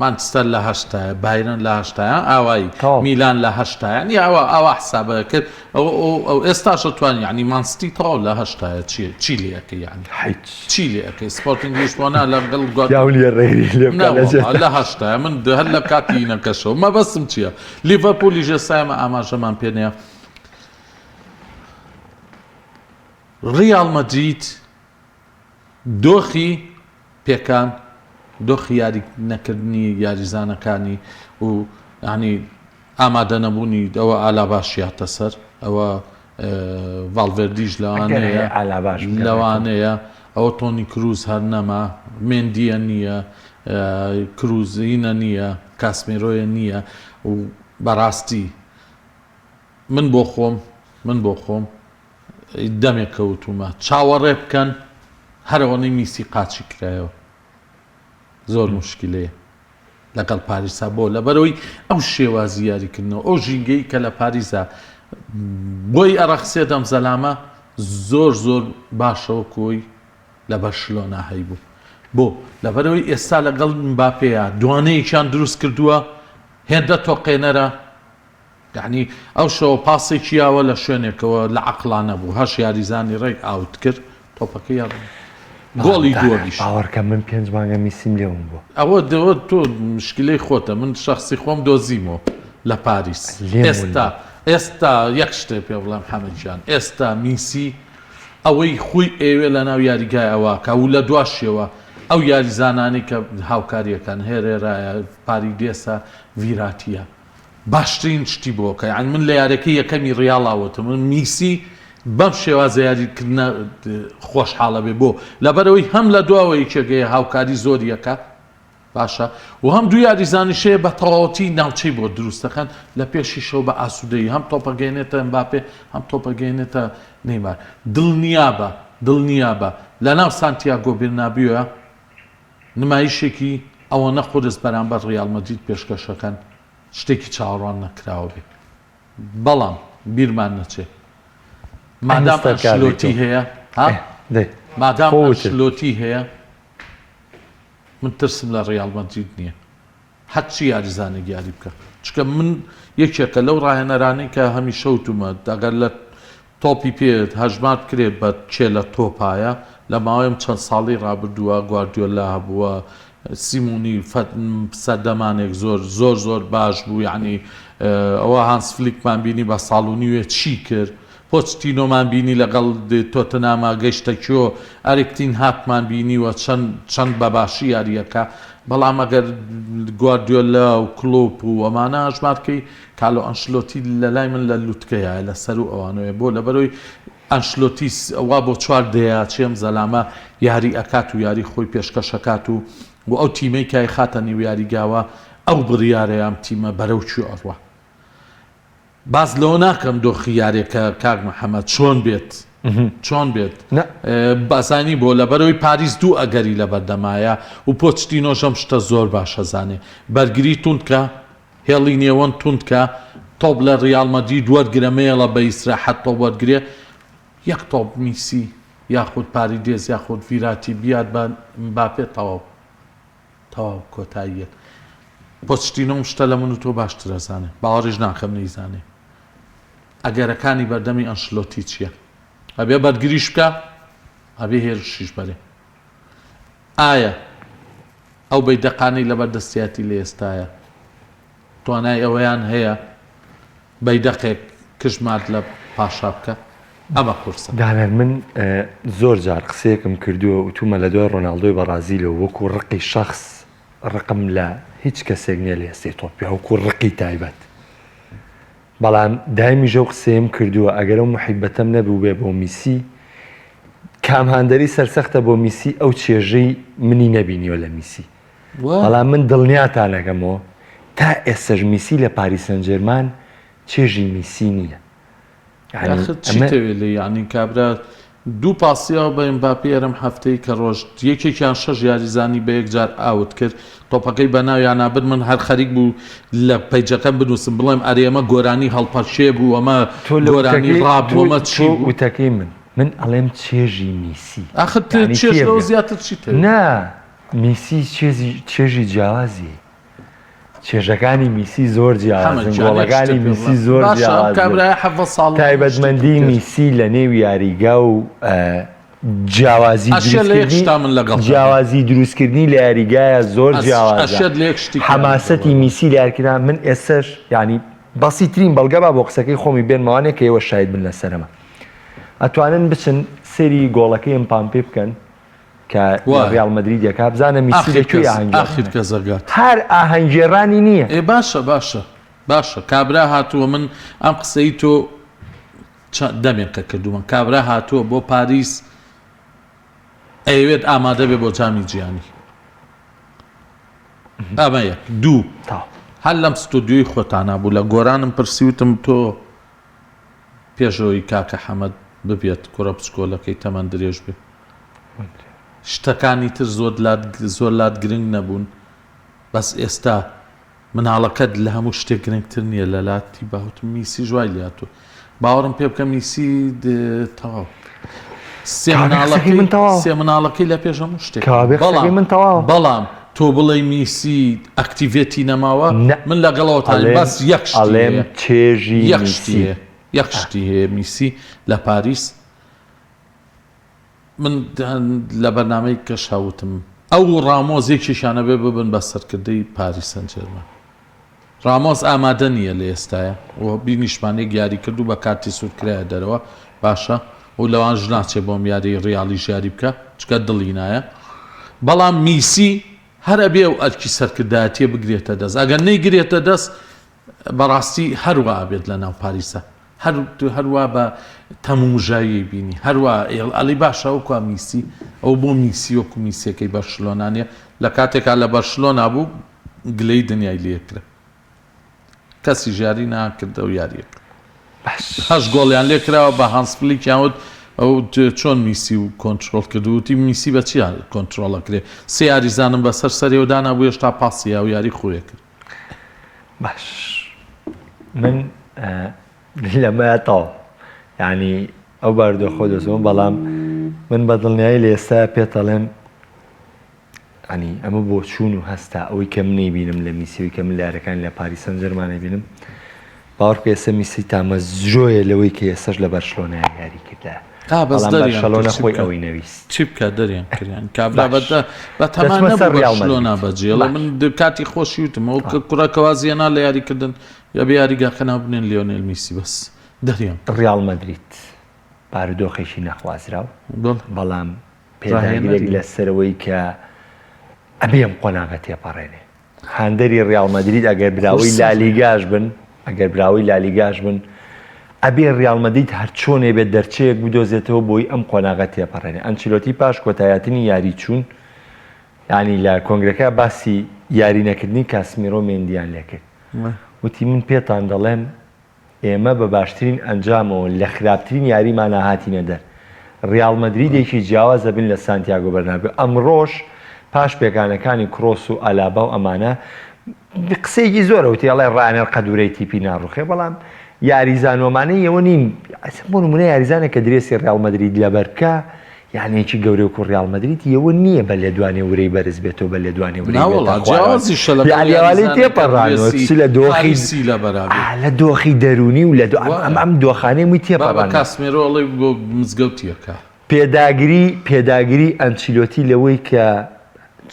مانچستەر لە هەشتایە بایرن لە هەشتایە ئاوایی تەواو. میلان لە هەشتایە نی ئاوا ئاوا حسابە کرد ئەو ئەو ئەو ئێستاش توانی یعنی مانستی تەواو لە هەشتایە چی چی لێ ئەکەی یعنی هیچ چی لێ ئەکەی سپۆرتینگ لیشبۆنا لەگەڵ گوارد پیاو نییە ڕێگری لێ بکا نا لە وەڵا جێتا. لە هەشتایە من هەر لە کاتی نەکەشەوە مەبەستم چییە لیڤەرپولیش ئێستا ئێمە ئاماژەمان پێ نییە ڕیاڵ مەدرید دۆخی پێکان، دۆخی یاری نەکردنی یاریزانەکانی و یانی ئامادە نەبوونی ئەوە ئالاباشی هاتە سەر ئەوە ڤاڵڤێردیش لەوانەیە لەوانەیە ئەوە تۆنی کروز هەر نەما مێندیە نییە کروزینە نییە کاسمێرۆیە نییە و بەڕاستی من بۆ خۆم من بۆ خۆم دەمێکە وتومە چاوەڕێ بکەن هەر ئەوەنەی میسی قاچی کرایەوە زۆر مشکلەیە لەگەڵ پاریسا بۆ لەبەرەوەی ئەو شێوازی یاریکردنەوە ئەو ژینگەی کە لە پاریسا بۆی ئەڕەخسێت ئەم زەلامە زۆر زۆر باشەوە کۆی لە بەرشلۆنا هەیبوو بۆ لەبەرەوەی ئێستا لەگەڵ مباپێیا دوانەیەکیان دروست کردووە هێندە تۆقێنەرە یەعنی ئەو شەوە پاسێکی یاوە لە شوێنێکەوە لە عەقڵا نەبوو هەش یاریزانی ڕێک ئاوت کرد تۆپەکەی یا گۆڵی دووەمیش. باوەڕکە من پێنج مانگە میسیم لێ ون بووە. ئەوە دەوە تۆ مشکلەی خۆتە من شەخسی خۆم دۆزیمەوە لە پاریس لێم ون ئێستا بوو. ئێستا یەک شتێ پێ بڵێم حەمە گیان ئێستا میسی ئەوەی خۆی ئەیەوێ لە ناو یاریگای ئەوە ئەکا و لە دواشیەوە ئەو یاریزانانەی کە هاوکاریەکەن هێرێرایە پاریدێسە ڤیراتیە باشترین شتی بۆ کە یانی من لە یاریەکەی یەکەمی ڕیاڵا وتم من میسی بەم شێوازە یاریکردنە خۆشحاڵە بێ بۆ لەبەرەوەی هەم لە دواوە یەکێک هەیە هاوکاری زۆر یەکە باشە و هەم دوو یاریزانیشەیە بە تەواوەتی ناوچەی بۆ دروست دەکەن لە پێشیشەوە بە ئاسوودەیی هەم تۆپەگەێنێتە ئەمباپێ هەم تۆپەگەێنێتە نەیمار دڵنیابە دڵنیابە لە ناو سانتیاگۆ بیرنابیۆە نمایشێکی ئەوەنە قورس بەرامبەر ڕیاڵ مەدرید پێشکەشەکەن شتێکی چاوەڕوان نەکراوە بێ بەڵام بیرمان نەچێ مادام ئەنشلۆتی هەیە ها مادام ئەنشلۆتی هەیە من ترسم لە ڕیاڵ مەدرید نییە هەرچی یاریزانێک یاری بکە چکە من یەکێکە لەو ڕاهێنەرانەی کە هەمیشە وتومە ئەگەر لە. تۆپی پێ هەژمار بکرێت بە کێ لە تۆپایە، لە ماوەی ئەم چەند ساڵەی ڕابردووە گواردیۆلا هەبووە، سیمۆنی سەردەمانێک زۆر زۆر زۆر باش بوو، یەعنی ئەوە هانس فلیکمان بینی بە ساڵ و نیوێ چی کرد، پۆچتینۆمان بینی لەگەڵ تۆتناما گەیشتە کوێ، ئەریک تین هاکمان بینیوە چەند چەند بە باشی یارییەکە، بەڵام ئەگەر گواردیۆلا و کلۆپ و ئەمانە هەژمار کەی کارلۆ ئەنشلۆتی لەلای من لە لوتکەیایە لە سەروو ئەوانەوەیە بۆ لەبەرئەوەی ئەنشلۆتی وا بۆ چوار دەیە ئەچێ ئەم زەلامە یاری ئەکات و یاری خۆی پێشکەش ئەکات و و ئەو تیمەی کە ئەیخاتە نێو یاریگاوە ئەو بڕیارەیە ئەم تیمە بەرەو کوێ ئەڕوا باس لەوە ناکەم دۆخی یاریەکە کاک محەمەد چۆن بێت چۆن بێت بازانی بۆ لەبەرەوەی پاریس دوو ئەگەری لەبەردەمایە و پۆچتینۆش ئەم شتە زۆر باشە زانێ بەرگری توند کە هێڵی نێوەند توند کە، تۆپ لە ریاڵ مەدرید وەرگرە مەیەڵە بە ئیسراحەت تۆپ وەرگرێ، یەک تۆپ میسی یاخود پاریدێس یاخود ڤیراتی بیات بە مباپێ تەواو تەواو کۆتاییەت. پۆچتینۆ ئەم شتە لە من و تۆ باشتر ئەزانێ، باوەڕیش ناکەم نەیزانێ. ئەگەرەکانی بەردەمی ئەنشلۆتی چییە؟ ئەبێ بەرگریش بکا، ئەبێ هێرشیش بەرێ. ئایا ئەو بەیدەقانەی لەبەر دەستیاتی لە ئێستایا توانای ئەوەیان هەیە بەیدەقێک کژمات لە پاشا بکە؟ ئەمە قورسە. دانەر من زۆر جار قسەیەکم کردووە وتومە لە دوای ڕۆناڵدۆی بەڕازیلەوە وەکو ڕقی شەخس ڕقم لە هیچ کەسێک نییە لە ئێستەی تۆپی وەکو ڕقی تایبەت بەڵام دایمیش ئەو قسەیەم کردووە ئەگەر ئەو موحیبەتەم نەبووبێ بۆ میسی کام هاندەری سەرسەختە بۆ میسی ئەو چێژەی منی نەبینیوە لە میسی بەڵام من دڵنیاتانەکەمەوە تا ئێستەش میسی لە پاریس سەنجێرمان چێژی میسی نییە. ئاخر چیتەوێ لێی یانی کابرا دوو پاسی یاوە بە ئێمباپێ ئەرم هەفتەی کە ڕۆشت یەکێکیان شەش یاریزانی بە یەکجار out کرد تۆپەکەی بە ناویانا برد من هەر خەریک بوو لە پەیجەکەم بنووسم بڵێم ئەرێ ئەمە گۆرانی هەڵپەرکێ بوو ئەمە تۆ لە گۆرانی وتەکەی ڕاپ تۆ بوو ئەمە چی تۆ بوو وتەکەی من من ئەڵێم چێژی میسی ئاخر یانی چێژ لەوە تێبگە زیاتر چیتەوێ نا میسی چێزی چێژی جیاوازی چێژەکانی میسی زۆر حەمە جیاوازن، گیان یەک گۆڵەکانی شتت پێ میسی بڵێم زۆر باشە ئەم جیاوازن، کابرایە 17 ساڵ و هەموو شتێکی تایبەتمەندی کرد. میسی لە نێو یاریگا و جیاوازی ئەشێت لە یەک دروستکردنی شتا من لەگەڵتا بم. جیاوازی دروستکردنی لە یاریگایە زۆر جیاوازە، ئەشێت لە یەک شتی تیا لەگەڵ حەماسەتی بم. میسی لە یاریکردن من ئێستەش یانی بەسیترین بەڵگە با بۆ قسەکەی خۆمی بێنمەوانێ کە ئێوە شاهید بن لەسەرەمە ئەتوانن بچن سەیری گۆڵەکەی ئمپامپێ بکەن کە لە ڕیاڵ مەدرید یەکا بزانە میسی لە کوێی ئاخر کەس ئەگات هەر ئاهەنگێڕانی نییە. ئێ باشە باشە باشە کابرا هاتووە من ئەم قسەی تۆ دەمێکە کردوومە کابرا هاتووە بۆ پاریس ئەیەوێت ئامادە بێ بۆ جامی جیهانی ئەمە یەک دوو هەر لەم ستۆدیۆی خۆتانا بوو لە گۆرانم پرسیوتم تۆ پێش ئەوەی کاکە حەمەد ببێت کوڕە بچکۆلەکەی تەمەن درێژ بێ شتەکانی تر زۆر لات زۆر لات گرنگ نەبوون بەس ئێستا مناڵەکەت لە هەموو شتێک گرنگتر نییە لە لاتی باوتم میسیش وای لاتوە باوەڕم پێ بکە میسی تەواو سێ مناڵەکەی من تەواو سێ مناڵەکەی لە پێش هەموو شتێک بەڵام من تەواو بەڵام تۆ بڵێی میسی activity نەماوە من لەگەڵەوە تایم بەس یەک شتی ئەڵێم هەیە چێژی یەک شتی میسی هەیە یەک شتی هەیە میسی لە پاریس من لە بەرنامەی کەشا وتم ئەو و ڕامۆس یەکێکیان ئەبێ ببن بە سەرکردەی پاریس سەنجێرمان ڕامۆس ئامادە نییە لە ئێستایا و بینیشمان یەک یاری کرد و بە کارتی سوور کرایە دەرەوە باشە و لەوانش ناچێ بۆم یاری ڕیاڵیش یاری بکە چکە دڵی نایە بەڵام میسی هەر ئەبێ ئەو ئەرکی سەرکردایەتیە بگرێتە دەست ئەگەر نەیگرێتە دەست بەڕاستی هەروا ئەبێت لە ناو پاریسە هەر هەروا بە تەمومژاویی بینی هەروا ئەڵی باشە ئەو کوا میسی ئەو بۆ میسی وەکو میسیەکەی بەرشلۆنا نیە لە کاتێکا لە بەرشلۆنا بوو گلەی دنیای لێکرا کەسیش یاری ناکرد ئەو یاریە هەشت گۆڵیان لێکراوە بە هانس فلیکیان وت ئەو چۆن میسی و کۆنترۆڵ کرد وتی میسی بە چی کۆنترۆڵ ئەکرێ سێ یاریزانم بەسەر سەرێ و دانا بوو هێشتا پاسی یا و یاری خۆیە کرد باش من لەمە تاو یعنی ئەو باردۆخۆ دەزۆم بەڵام من بە دڵنیایی لە ئێستا پێتەڵێم یانی ئەمە بۆچوون و هەستە ئەوەی کە من نەیبینم لە میسی ئەوەی کە من لە یاریەکانی لە پاریس سان جێرمان نەیبینم. باوەڕ بکە ئێستا میسی تامەزرۆیە لەوەی کە ئێستاش لە بەرشلۆنە یاری کردایە ئا بەس بەڵام دەریان کرد بەرشەلۆنە چی خۆی بکا ئەوەی نەویست. چی بکا دەریان کرد یانی کابرا باش بە بە تەما دەچمە سەر نەبوو ڕیاڵ بەرشلۆنە مەدرید بەجێڵێ باش من کاتی خۆشی وتم ئەو آ. کوڕە کە وازی هێنا لە یاری کردن ئەبێ یاریگاکە ناو بنێن لیۆنێل میسی بەس دەریان کرد. ڕیاڵ مەدرید بارودۆخێکی نەخوازراو بەڵێ بەڵام پێداگرێک ڕاهێنەری لەسەرەوەی کە ئەبێ ئەم قۆناغە تێپەڕێنێ هاندەری ڕیاڵ مەدرید ئەگەر براوەی قورسە لالیگاش بن ئەگەر براوەی لالیگاش بن ئەبێ ڕیاڵ مەدرید هەرچۆنێ بێت دەرچەیەک بدۆزێتەوە بۆی ئەم قۆناغە تێپەڕێنێ ئەنچیلۆتی پاش کۆتایاتنی یاری چوون یانی لە کۆنگرەکە باسی یاری نەکردنی کاسمیرۆ مێندیان لێکرد وتی من پێتان دەڵێم ئێمە بە باشترین ئەنجامەوە لە خراپترین یاریمانا هاتینە دەر. ریاڵ مەدریدێکی جیاواز ئەبن لە سانتیاگۆ بەرنابیۆ. ئەمڕۆش پاش پێکانەکانی کرۆس و ئالابا و ئەمانە قسەیەکی زۆرە وتی ئەڵێ راهێنەر قەدورەی تیپی ناڕوخێ بەڵام یاریزان و ئەمانەی ئەوە نین بۆ نمونە یاریزانێک کە درێسی ریاڵ مەدرید لەبەر بکا یانەیەکی گەورەی وەکو ڕیاڵ مەدرید یەوە نییە بە لێدوانێ ورەی بەرز بێتەوە بە لێدوانێ ورەی بێتە ناوەڵا خوارەوە جیاوازیشە لەگەڵ یانی ئەوانەی یاریزانێک کە تێپەڕانوە درێسی چ لە دۆخی پاریسی لەبەرا بێ ئا لە دۆخی دەروونی و لە دۆ ئەم ئەم وایە ئەم دۆخانەی مووی بابە تێپەڕاندوە. کاسمێرۆ ئەڵێ بۆ مزگەوتیەکە. پێداگری پێداگری ئەنچیلۆتی لەوەی کە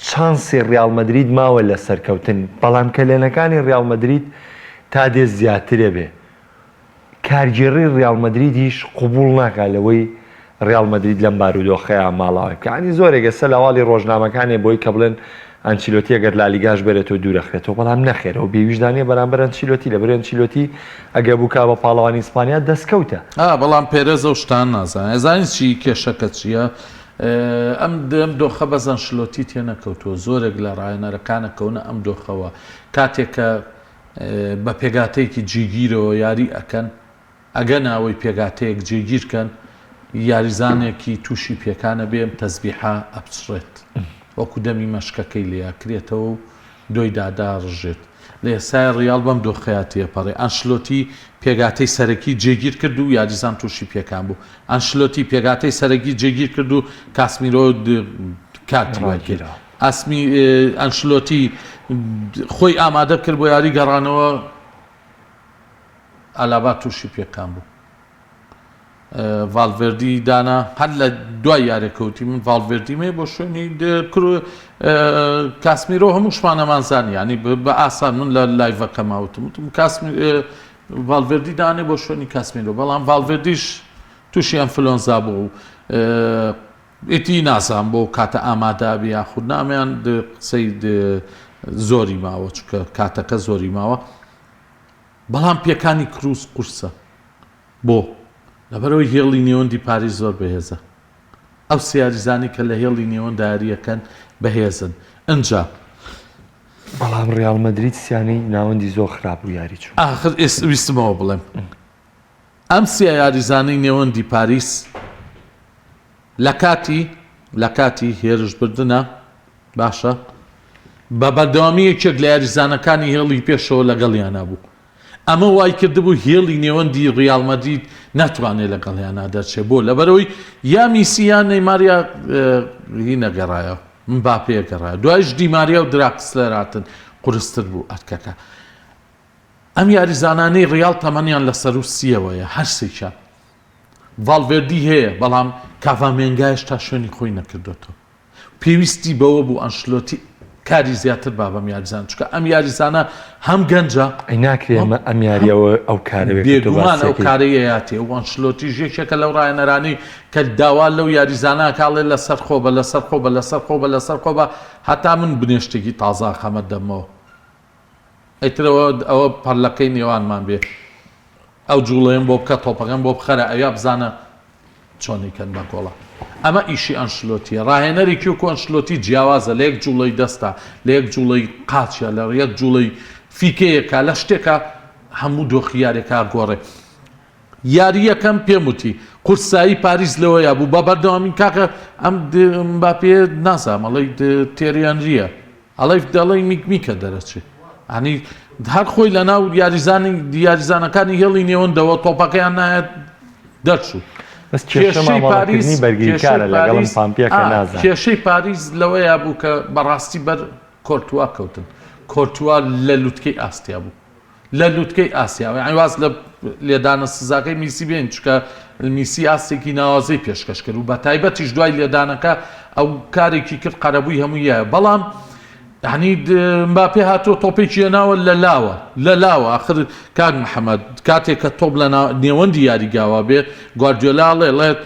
چانسی ڕیاڵ مەدرید ماوە لە سەرکەوتن بەڵام کەلێنەکانی ڕیاڵ مەدرید تا دێ زیاترە بێ کارگێڕی ریال مەدریدیش قبوڵ ناکات لەوەی ریال مەدرید لەم بارودۆخەیا ماڵاوای بکات یانی زۆرێک ئێستا لە هەواڵی رۆژنامەکانێ بۆی کە بڵێن ئەنچیلۆتی ئەگەر لالیگاش بەرێتەوە دوورەخرێتەوە بەڵام نەخێر ئەو بێویژدانیە بەرامبەر ئەنچیلۆتی لەبەر ئەنچیلۆتی ئەگەر بووکا بە پاڵەوانی ئیسپانیا دەستکەوتە. ئا بەڵام پێرێز ئەو شتانە نازانێ ئەزانی چی کێشەکە چیە ئەم ئەم دۆخە بەس ئەنشلۆتی تێنەکەوتووە زۆرێک لە ڕاهێنەرەکان ئەکەونە ئەم دۆخەوە کاتێک کە بە پێگاتەیەکی جێگیرەوە یاری ئەکەن ئەگەنە ئەوەی پێگاتەیەک جێگیر کەن یاریزانێکی تووشی پێکان ئەبێ ئەم تەزبیحە ئەپچڕێت وەکو دەمی مەشکەکەی لێ ئەکرێتەوە و دۆی دادا ڕژێت لە ئێستای ڕیاڵ بەم دۆخەیا تێپەڕێ ئەنشلۆتی پێگاتەی سەرەکی جێگیر کرد و یاریزان تووشی پێکان بوو ئەنشلۆتی پێگاتەی سەرەکی جێگیر کرد و کاسمیرۆ کارتی وەرگرت ئاسمی ئەنشلۆتی خۆی ئامادە کرد بۆ یاری گەڕانەوە ئالابا تووشی پێکان بوو ڤالڤێردی دانا هەر لە دوای یارەکەوتی من ڤالڤێردی مێ بۆ شوێنی کاسمیرۆ هەمووشمانەمان زانی ینی بە ئاسان من لە لایڤەکە ماوتم وتم کاسمی ڤالڤێردی دانێ بۆ شوێنی کاسمیرۆ بەڵام ڤالڤێردیش تووشی ئەنفلۆنزا بوو و ئیتی نازانم بۆ کاتە ئامادە ئەبێ یاخود نا ئەمەیان قسەی زۆری ماوە چونکە کاتەکە زۆری ماوە بەڵام پێکانی کروس قورسە بۆ لەبەرەوەی هێڵی نێوەندی پاریس زۆر بەهێزە ئەو سیاریزانی کە لە هێڵی نێوەند یاریەکەن بەهێزن ئەجا بەڵام ڕیاڵ مەدرید سیانەی ناوەندی زۆر خراپ بوو یاری چوو ئاخر ویستمەوە بڵێم ئەم سیا یاریزانەی نێوەندی پاریس لە کاتی لە کاتی هێرش بردنە باشە بە بەردەوامی یەکێک لە یاریزانەکانی هێڵی پێشەوە لەگەڵیانا بوو ئەمە وای کردبوو هێڵی نێوەندی ڕیاڵ مەدرید ناتوانێت لەگەڵیانا دەرچێ بۆ لەبەرەوەی یا میسی یا نەیمار یا هی نەگەڕایەوە مباپێ گەڕایە دوایش دیماریا و دراکسلەر هاتن قورستر بوو ئەرکەکە ئەم یاریزانانەی ڕیاڵ تەمەنیان لە سەروو سیەوەیە هەرسێکیان ڤاڵڤێردی هەیە، بەڵام کاڤامێنگا هێشتا شوێنی خۆی نەکردۆتەوە. پێویستی بەوە بوو ئەنشلۆتی کاری زیاتر با بەم یاریزانە، چونکە ئەم یاریزانە هەم گەنجە، ئەی ناکرێ ئەمە ئەم یارییە ئەوە ئەو کارە بێ کە تۆ بێگومان باسی ئەو ئەکەی. کارەی ئەیاتێ و ئەنشلۆتیش یەکێکە لەو ڕاهێنەرانەی کە داوا لەو یاریزانە ئەکا ئەڵێ لەسەر خۆ بە، لەسەر خۆ بە، لەسەر خۆ بە، لەسەر خۆ بە هەتا من بنێشتێکی تازە ئەخەمە دەممەوە. ئیتر ئەوە ئەوە پەرلەکەی نێوانمان بێ. ئەو جوڵەیەم بۆ بکە تۆپەکەم بۆ بخەرە ئەویا بزانە چۆن ئەیکەن بە گۆڵە ئەمە ئیشی ئەنشلۆتیە ڕاهێنەرێکی وەکو ئەنشلۆتی جیاوازە لە یەک جوڵەی دەستا لە یەک جوڵەی قاچە لە یەک جوڵەی فیکەیەکە لە شتێکە هەموو دۆخی یاریەکە گۆڕێ یاری یەکەم پێم وتی قورسایی پاریس لەوەیا بوو بە بەردەوامی کاکە ئەم مباپێ نازانم ئەڵێی تێریانریە ئەڵێ دەڵێی میک میکە دەرەچێ ئەنی هەر خۆی لە ناو یاریزانی یاریزانەکانی هێڵی نێوەندەوە تۆپەکەیان نایەت دەرچوو بەس کێشە کێشەی پاریس مامەڵەکردنی کێشەی بەرگریکارە لەگەڵم پاریس پامپیەکە ئا نازانم. کێشەی پاریس لەوەیا بوو کە بەڕاستی بەر کۆرتوا کەوتن کۆرتوا لە لوتکەی ئاستیا بوو. لە لوتکەی ئاسیاوە یانی واز لە لێدانە سزاکەی میسی بێن چکە میسی ئاستێکی ناوازەی پێشکەش کرد و بە تایبەتیش دوای لێدانەکە ئەو کارێکی کرد قەرەبووی هەموویە بەڵام یعنی مباپێ هاتووە تۆپێکی هێناوە لە لاوە لە لاوە ئاخر کاک محەممەد کاتێک کە تۆپ لە نێوەندی یاریگاوە بێ گواردیۆلا ڵێ ڵێت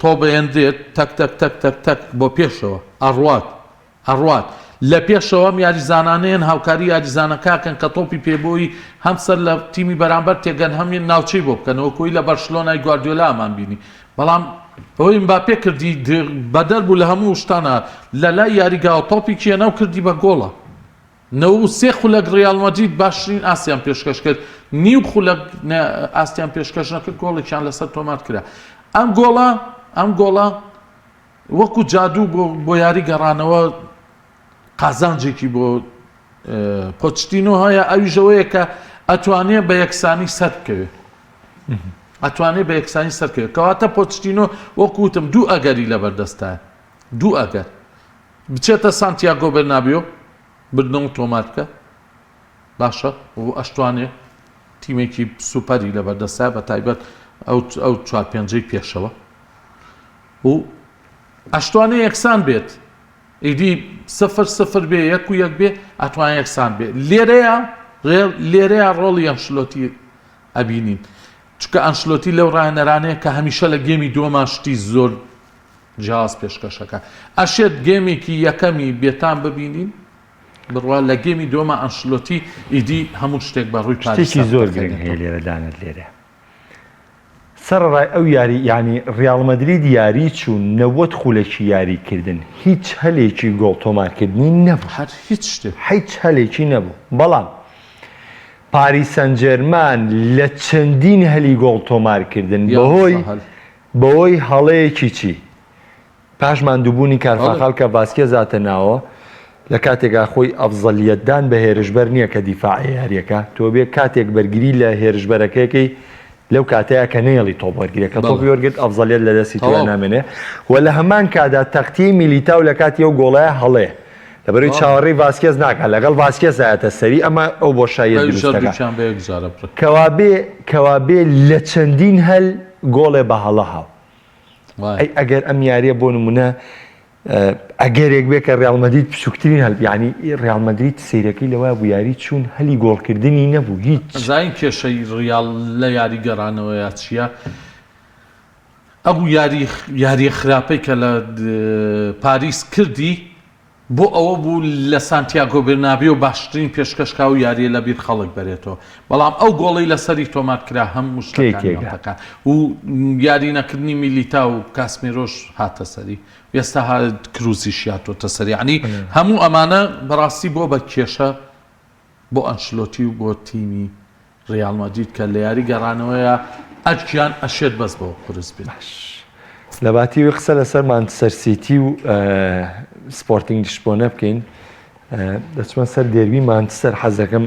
تۆپ ئێندرێت تەک تەک تەک تەک تەک بۆ پێشەوە ئەڕوات ئەڕوات لە پێشەوە ئەم یاریزانانەیەن هاوکاری یاریزانەکە کەن کە تۆپی پێ بۆی هەم سەر لە تیمی بەرامبەر تێگەن هەم ناوچەی بۆ بکەن وەکوی لە بەرشلۆنای گواردیۆلامان بینی بەڵام ئەوەی مباپێ کردی بەدەر بوو لە هەموو شتانە لە لای یاریگاوە تۆپی کێنا و کردی بە گۆڵە 93 خولەک ڕیال مەدرید باشترین ئاستیان پێشکەش کرد نیو خولەک ئاستیان پێشکەش نەکرد گۆڵێکیان لەسەر تۆمار کرا ئەم گۆڵە ئەم گۆڵە وەکو جادوو بۆ بۆ یاری گەڕانەوە قازانجێکی بۆ پۆچتینۆ هەیە ئەویش ئەوەیە کە ئەتوانێ بە یەکسانی سەر بکەوێت ئەتوانێ بە یەکسانی سەرکەوێت کەواتە پۆچتینۆ وەکو وتم دوو ئەگەری لەبەردەستە دوو ئەگەر بچێتە سانتیاگۆ بەرنابیۆ بردنەوە تۆمار بکە باشە و ئەشتوانێ تیمێکی سوپەری لەبەردەستە بە تایبەت ئەو ئەو چوار پێنجەی پێشەوە و ئەشتوانێ یەکسان بێت ئیدی سفر سفر بێ یەک و یەک بێ ئەتوان یەکسان بێ لێرەیە لێرەیە ڕۆڵی ئەنشلۆتی ئەبینین چونکە ئەنشلۆتی لەو ڕاهێنەرانەیە کە هەمیشە لە گێمی دووەما شتی زۆر جیاواز پێشکەشەکە ئەشێت گێمێکی یەکەمی بێتام ببینین بڕوا لە گێمی دووەما ئەنشلۆتی ئیدی هەموو شتێک بە ڕووی شتێکی زۆر گرنگ هەیە لێرە دانت لێرە سەرەڕای ئەو یاری یانی ڕیاڵ مەدرید یاری چوو 90 خولەکی یاری کردن هیچ هەلێکی گۆڵ تۆمارکردنی نەبوو هەر هیچ شتێک هیچ هەلێکی نەبوو بەڵام پاریس سانجێرمان لە چەندین هەلی گۆڵ تۆمارکردن بەهۆی بەهۆی هەڵەیەکی چی پاش ماندووبوونی کارفاخال کە ڤاسکێز هاتە ناوەوە، لە کاتێکا خۆی ئەفزەلیەتدان بە هێرشبەر نییە کە دیفاعی یارییەکە، تۆ بێ کاتێک بەرگری لە هێرشبەرەکەی لەو کاتەیە کە نەیەڵی تۆپ وەرگرێ، کە تۆپی وەرگرت ئەفزەلیەت لە دەستی تۆیا نامێنێ و لە هەمان کادا تەختیەی میلیتاو لە کاتی ئەو گۆڵەیا هەڵەیە لەبەرئەوەی چاوەڕێی ڤاسکێز ناکات لەگەڵ ڤاسکێز ئایەتە سەری ئەمە ئەو بۆشاییە دروست دەکات. کەوابێ کەوابێ لە چەندین هەل گۆڵێ بە هەڵە هاو. ئەی ئەگەر ئەم یاریە بۆ نمونە ئەگەرێک بێ کە ڕیاڵ مەدرید بچووکترین هەل یعنی ڕیاڵ مەدرید سەیرەکەی لەوە بوو یاری چوون هەلی گۆڵکردنی نەبوو هیچ. زین کێشەی ڕیاڵ لە یاری گەڕانەوەیا چییە؟ ئەو یاری یاریە خراپەی کە لە پاریس کردی بۆ ئەوە بوو لە سانتیاگۆ برنابیۆ باشترین پێشکەش کا و یارییە لە بیر خەڵک بەرێتەوە، بەڵام ئەو گۆڵەی لەسەری تۆمار کرا هەموو شتەکانی هەڵتەکا و یاری نەکردنی میلیتاو و کاسمیرۆش هاتە سەری و ئێستا کروزیش هاتۆتە سەری، یەعنی هەموو ئەمانە بەڕاستی بۆ بە کێشە بۆ ئەنشلۆتی و بۆ تیمی ڕیاڵ مەدرید کە لە یاری گەڕانەوەیە ئەرکیان ئەشێت بەس بەوە قورس بێت. باش لە باتی ئەوەی قسە لەسەر مانچستەر سیتی و سپۆرتینگ لشبۆنە بکەین دەچمە سەر دێربی مانچستەر حەز دەکەم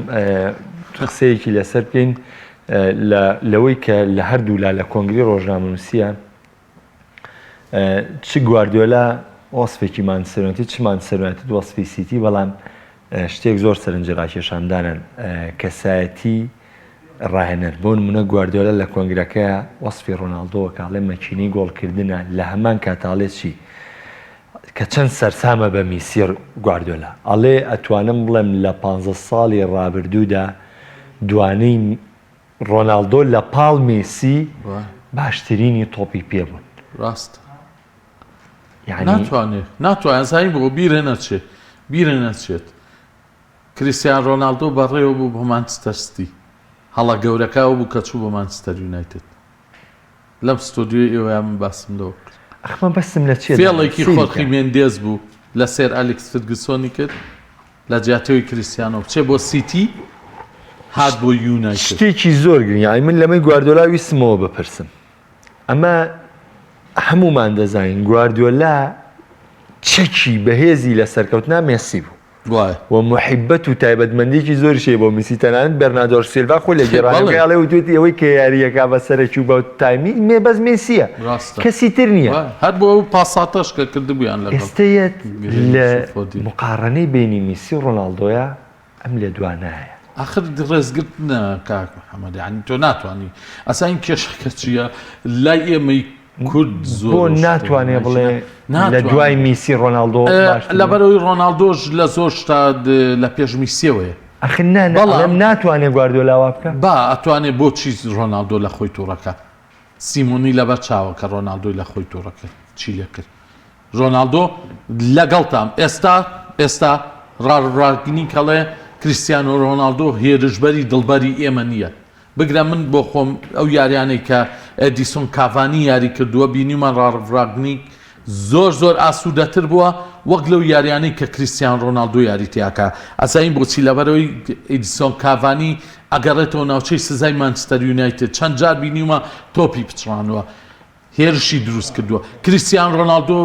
قسەیەکی لەسەر بکەین لەوەی کە لە هەردوولا لە کۆنگری ڕۆژنامەنووسیە چ گواردیۆلا وەسفێکی مانچستەر یونایتد چ مانچستەر یونایتد وەسفی سیتی بەڵام شتێک زۆر سەرنجی ڕاکێشام دانان کەسایەتی ڕاهێنەر بۆ نمونە گواردیۆلا لە کۆنگرەکەیا وەسفی ڕۆناڵدۆ کاڵێ مەکینەی گۆڵکردنە لە هەمان کاتاڵێ چی کە چەند سەرسامە بە میسی گواردیۆلا ئەڵێ ئەتوانم بڵێم لە پ ساڵی ڕابردوودا دوانەی ڕۆناڵدۆ لە پاڵ مێسی باشترینی تۆپی پێ بوون. ڕاستە یانی ناتوانێت ناتوانێت زانی بۆ بیرە نەچێت بیرە نەچێت کریسیان ڕۆناڵدۆ بەڕێوە بوو بۆ مانچستەر ستی هەڵە گەورەکە ئەو بوو کە چوو بۆ مانچستەر یونایتد لەم ستۆدیۆی ئێوەیا من باسم لەوە کرد. ئەخ مەبەستم لە چیە فێڵێکی خۆرخی مێندێز بوو لە سێر ئەلیکس فرگسۆنی کرد لە جیاتی ئەوەی کریستیانۆ بچێ بۆ سیتی هات بۆ یونایتد. شتێکی زۆر گرنگ یانی من لەمەی گواردیۆلا ویستمەوە بپرسم ئەمە هەموومان دەزانین گواردیۆلا چەکی بەهێزی لە سەرکەوتنا مێسی بوو و موحیبەت و تایبەتمەندیەکی زۆریش هەیە بۆ میسی تەنانەت بێرنادۆر سیلڤا خۆی لە گێڕانەوەکەی ئەڵێ وتوێتی ئەوەی کە یارییەکە بە سەرەکی و بە تایمی مێ بەس مێسیە کەسی تر نییە هەر بۆ ئەو پاساتەش کە کردبوویان لەگەڵ ئێستا یەت لە مقاڕەنەی بینی میسی و ڕۆناڵدۆیە ئەم لێدوانە هەیە. ئاخر ڕێزگرتنە کاک محەممەد یانی تۆ ناتوانی ئەسا این کێشەکە چییە لای ئێمەی کورد زۆر بۆ ناتوانێ بڵێ لە دوای میسی ڕۆناڵدۆ لەبەرەوەی ڕۆناڵدۆش لە زۆر شتا لە پێش میسیەوەیە ئەخر نا بەڵام ناتوانێ گواردیۆلا وا بکە با ئەتوانێ بۆچی ڕۆناڵدۆ لە خۆی تووڕەکە سیمۆنی لەبەر چاوە کە ڕۆناڵدۆی لە خۆی تووڕە کرد چی لێ کرد ڕۆناڵدۆ لەگەڵتام ئێستا ئێستا ڕاگنی کەڵێ کریستیانۆ ڕۆناڵدۆ هێرشبەری دڵبەری ئێمە نییە بگرە من بۆ خۆم ئەو یاریانەی کە ئێدیسۆن کاڤانی یاری کردووە بینیومان ڕاڵف ڕاگنیک زۆر زۆر ئاسوودەتر بووە وەک لەو یاریانەی کە کریستیان ڕۆناڵدۆ یاری تیاکا ئەزانین بۆچی لەبەرئەوەی ئیدیسۆن کاڤانی ئەگەڕێتەوە ناوچەی سزای مانچستەر یونایتد چەند جار بینیومە تۆپی پچڕانوە هێرشی دروست کردووە کریستیان ڕۆناڵدۆ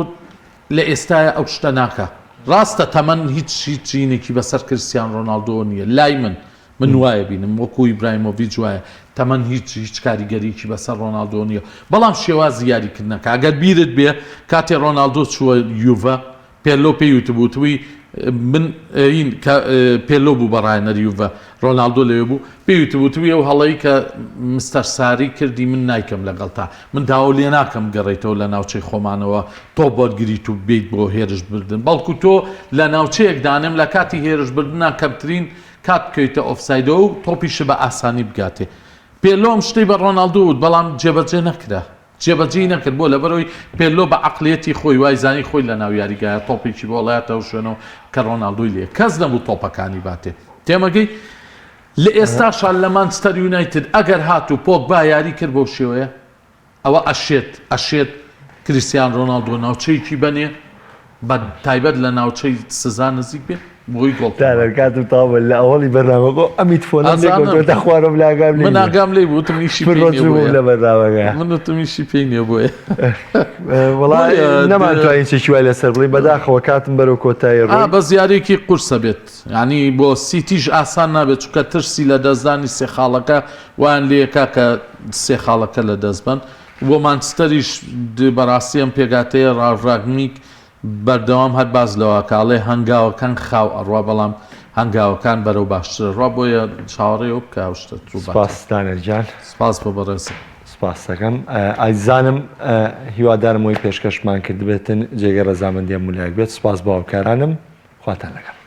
لە ئێستایا ئەو شتە ناکا ڕاستە تەمەن هیچ هیچ چینێکی بەسەر کریستیان ڕۆناڵدۆوە نییە لای من من وایە بینم وەکو ئیبراهیمۆڤیچ وایە تەمەن هیچ هیچ کاریگەریی بەسەر ڕۆناڵدۆ نییە بەڵام شێوازی یاریکردنەکە ئەگەر بیرت بێ کاتێ ڕۆناڵدۆ چووە یوڤە پێرلۆ پێی وتبوو وتبووی من این کە پێرلۆ بوو بە ڕاهێنەری یوڤە ڕۆناڵدۆ لەوێ بوو پێی وتبوو وتبووی ئەو هەڵەی کە مستەر ساری کردی من نایکەم لەگەڵتا من داوە لێ ناکەم گەڕێیتەوە لە ناوچەی خۆمانەوە تۆپ وەرگریت و بێیت بۆ هێرش بردن بەڵکو تۆ لە ناوچەیەک دانێم لە کاتی هێرش بردنا کەمترین کات بکەویتە ئۆفسایدەوە و تۆپیشت بە ئاسانی بگاتێ. پێرلۆ ئەم شتەی بە ڕۆناڵدۆ وت بەڵام جێبەجێ نەکرا. جێبەجێی نەکرد بۆ؟ لەبەرئەوەی پێرلۆ بە عەقڵیەتی خۆی وای زانی خۆی لەناو یاریگایە تۆپێکی بۆ ئەڵیاتە ئەو شوێنەوە کە ڕۆناڵدۆی لێیە. کەس نەبوو تۆپەکانی باتێ. تێمەگەی؟ لە ئێستاشا لە مانچستەر یونایتد ئەگەر هاتوو پۆگبا یاری کرد بەو شێوەیە ئەوە ئەشێت ئەشێت کریستیان ڕۆناڵدۆ ناوچەیەکی بەنێ بە تایبەت لە ناوچەی سزا نزیک بێ بۆی گۆڵ تۆمار دانەر کاتم تەواو بوو لە ئەوەڵی بەرنامەکە ئەم میتفۆنەم لێ ئەزانم کەوتووەتە خوارەوە من ئاگام لێی من نییە ئاگام لێی بوو وتم ئیشی من پێی نییە ڕۆچوو بووم بۆیە لە بەرنامەکە من وتم ئیشی پێی نییە بۆیە وەڵا بۆیە د نەمانتوانی چێکی وای لەسەر بڵێین بەداخەوە کاتم بەرەو کۆتایی ئا ڕۆی بەس یاریەکی قورسە بێت یانی بۆ سیتیش ئاسان نابێت چونکە ترسی لە دەستدانی سێ خاڵەکە وایان لێکا کە سێ خاڵەکە لە دەست بەن بۆ مانچستەریش بەڕاستی ئەم پێکهاتەیە ڕاڵف ڕاگنیک بەردەوام هەر باس لەوە ئەکا ئەڵێ هەنگاوەکان خاو ئەڕوا بەڵام هەنگاوەکان بەرەو باشتر ئەڕوا بۆیە چاوەڕێی ئەوە بکە ئەو شتە ڕووبات. سپاس دانێل گیان. سپاس بۆ بەڕێزت. سپاست دەکەم ئازیزانم هیوادارم ئەوەی پێشکەشمان کردبێتن جێگەی ڕەزامەندی هەموو لایەک بێت سپاس بۆ هاوکارانم خواتان لەگەڵ.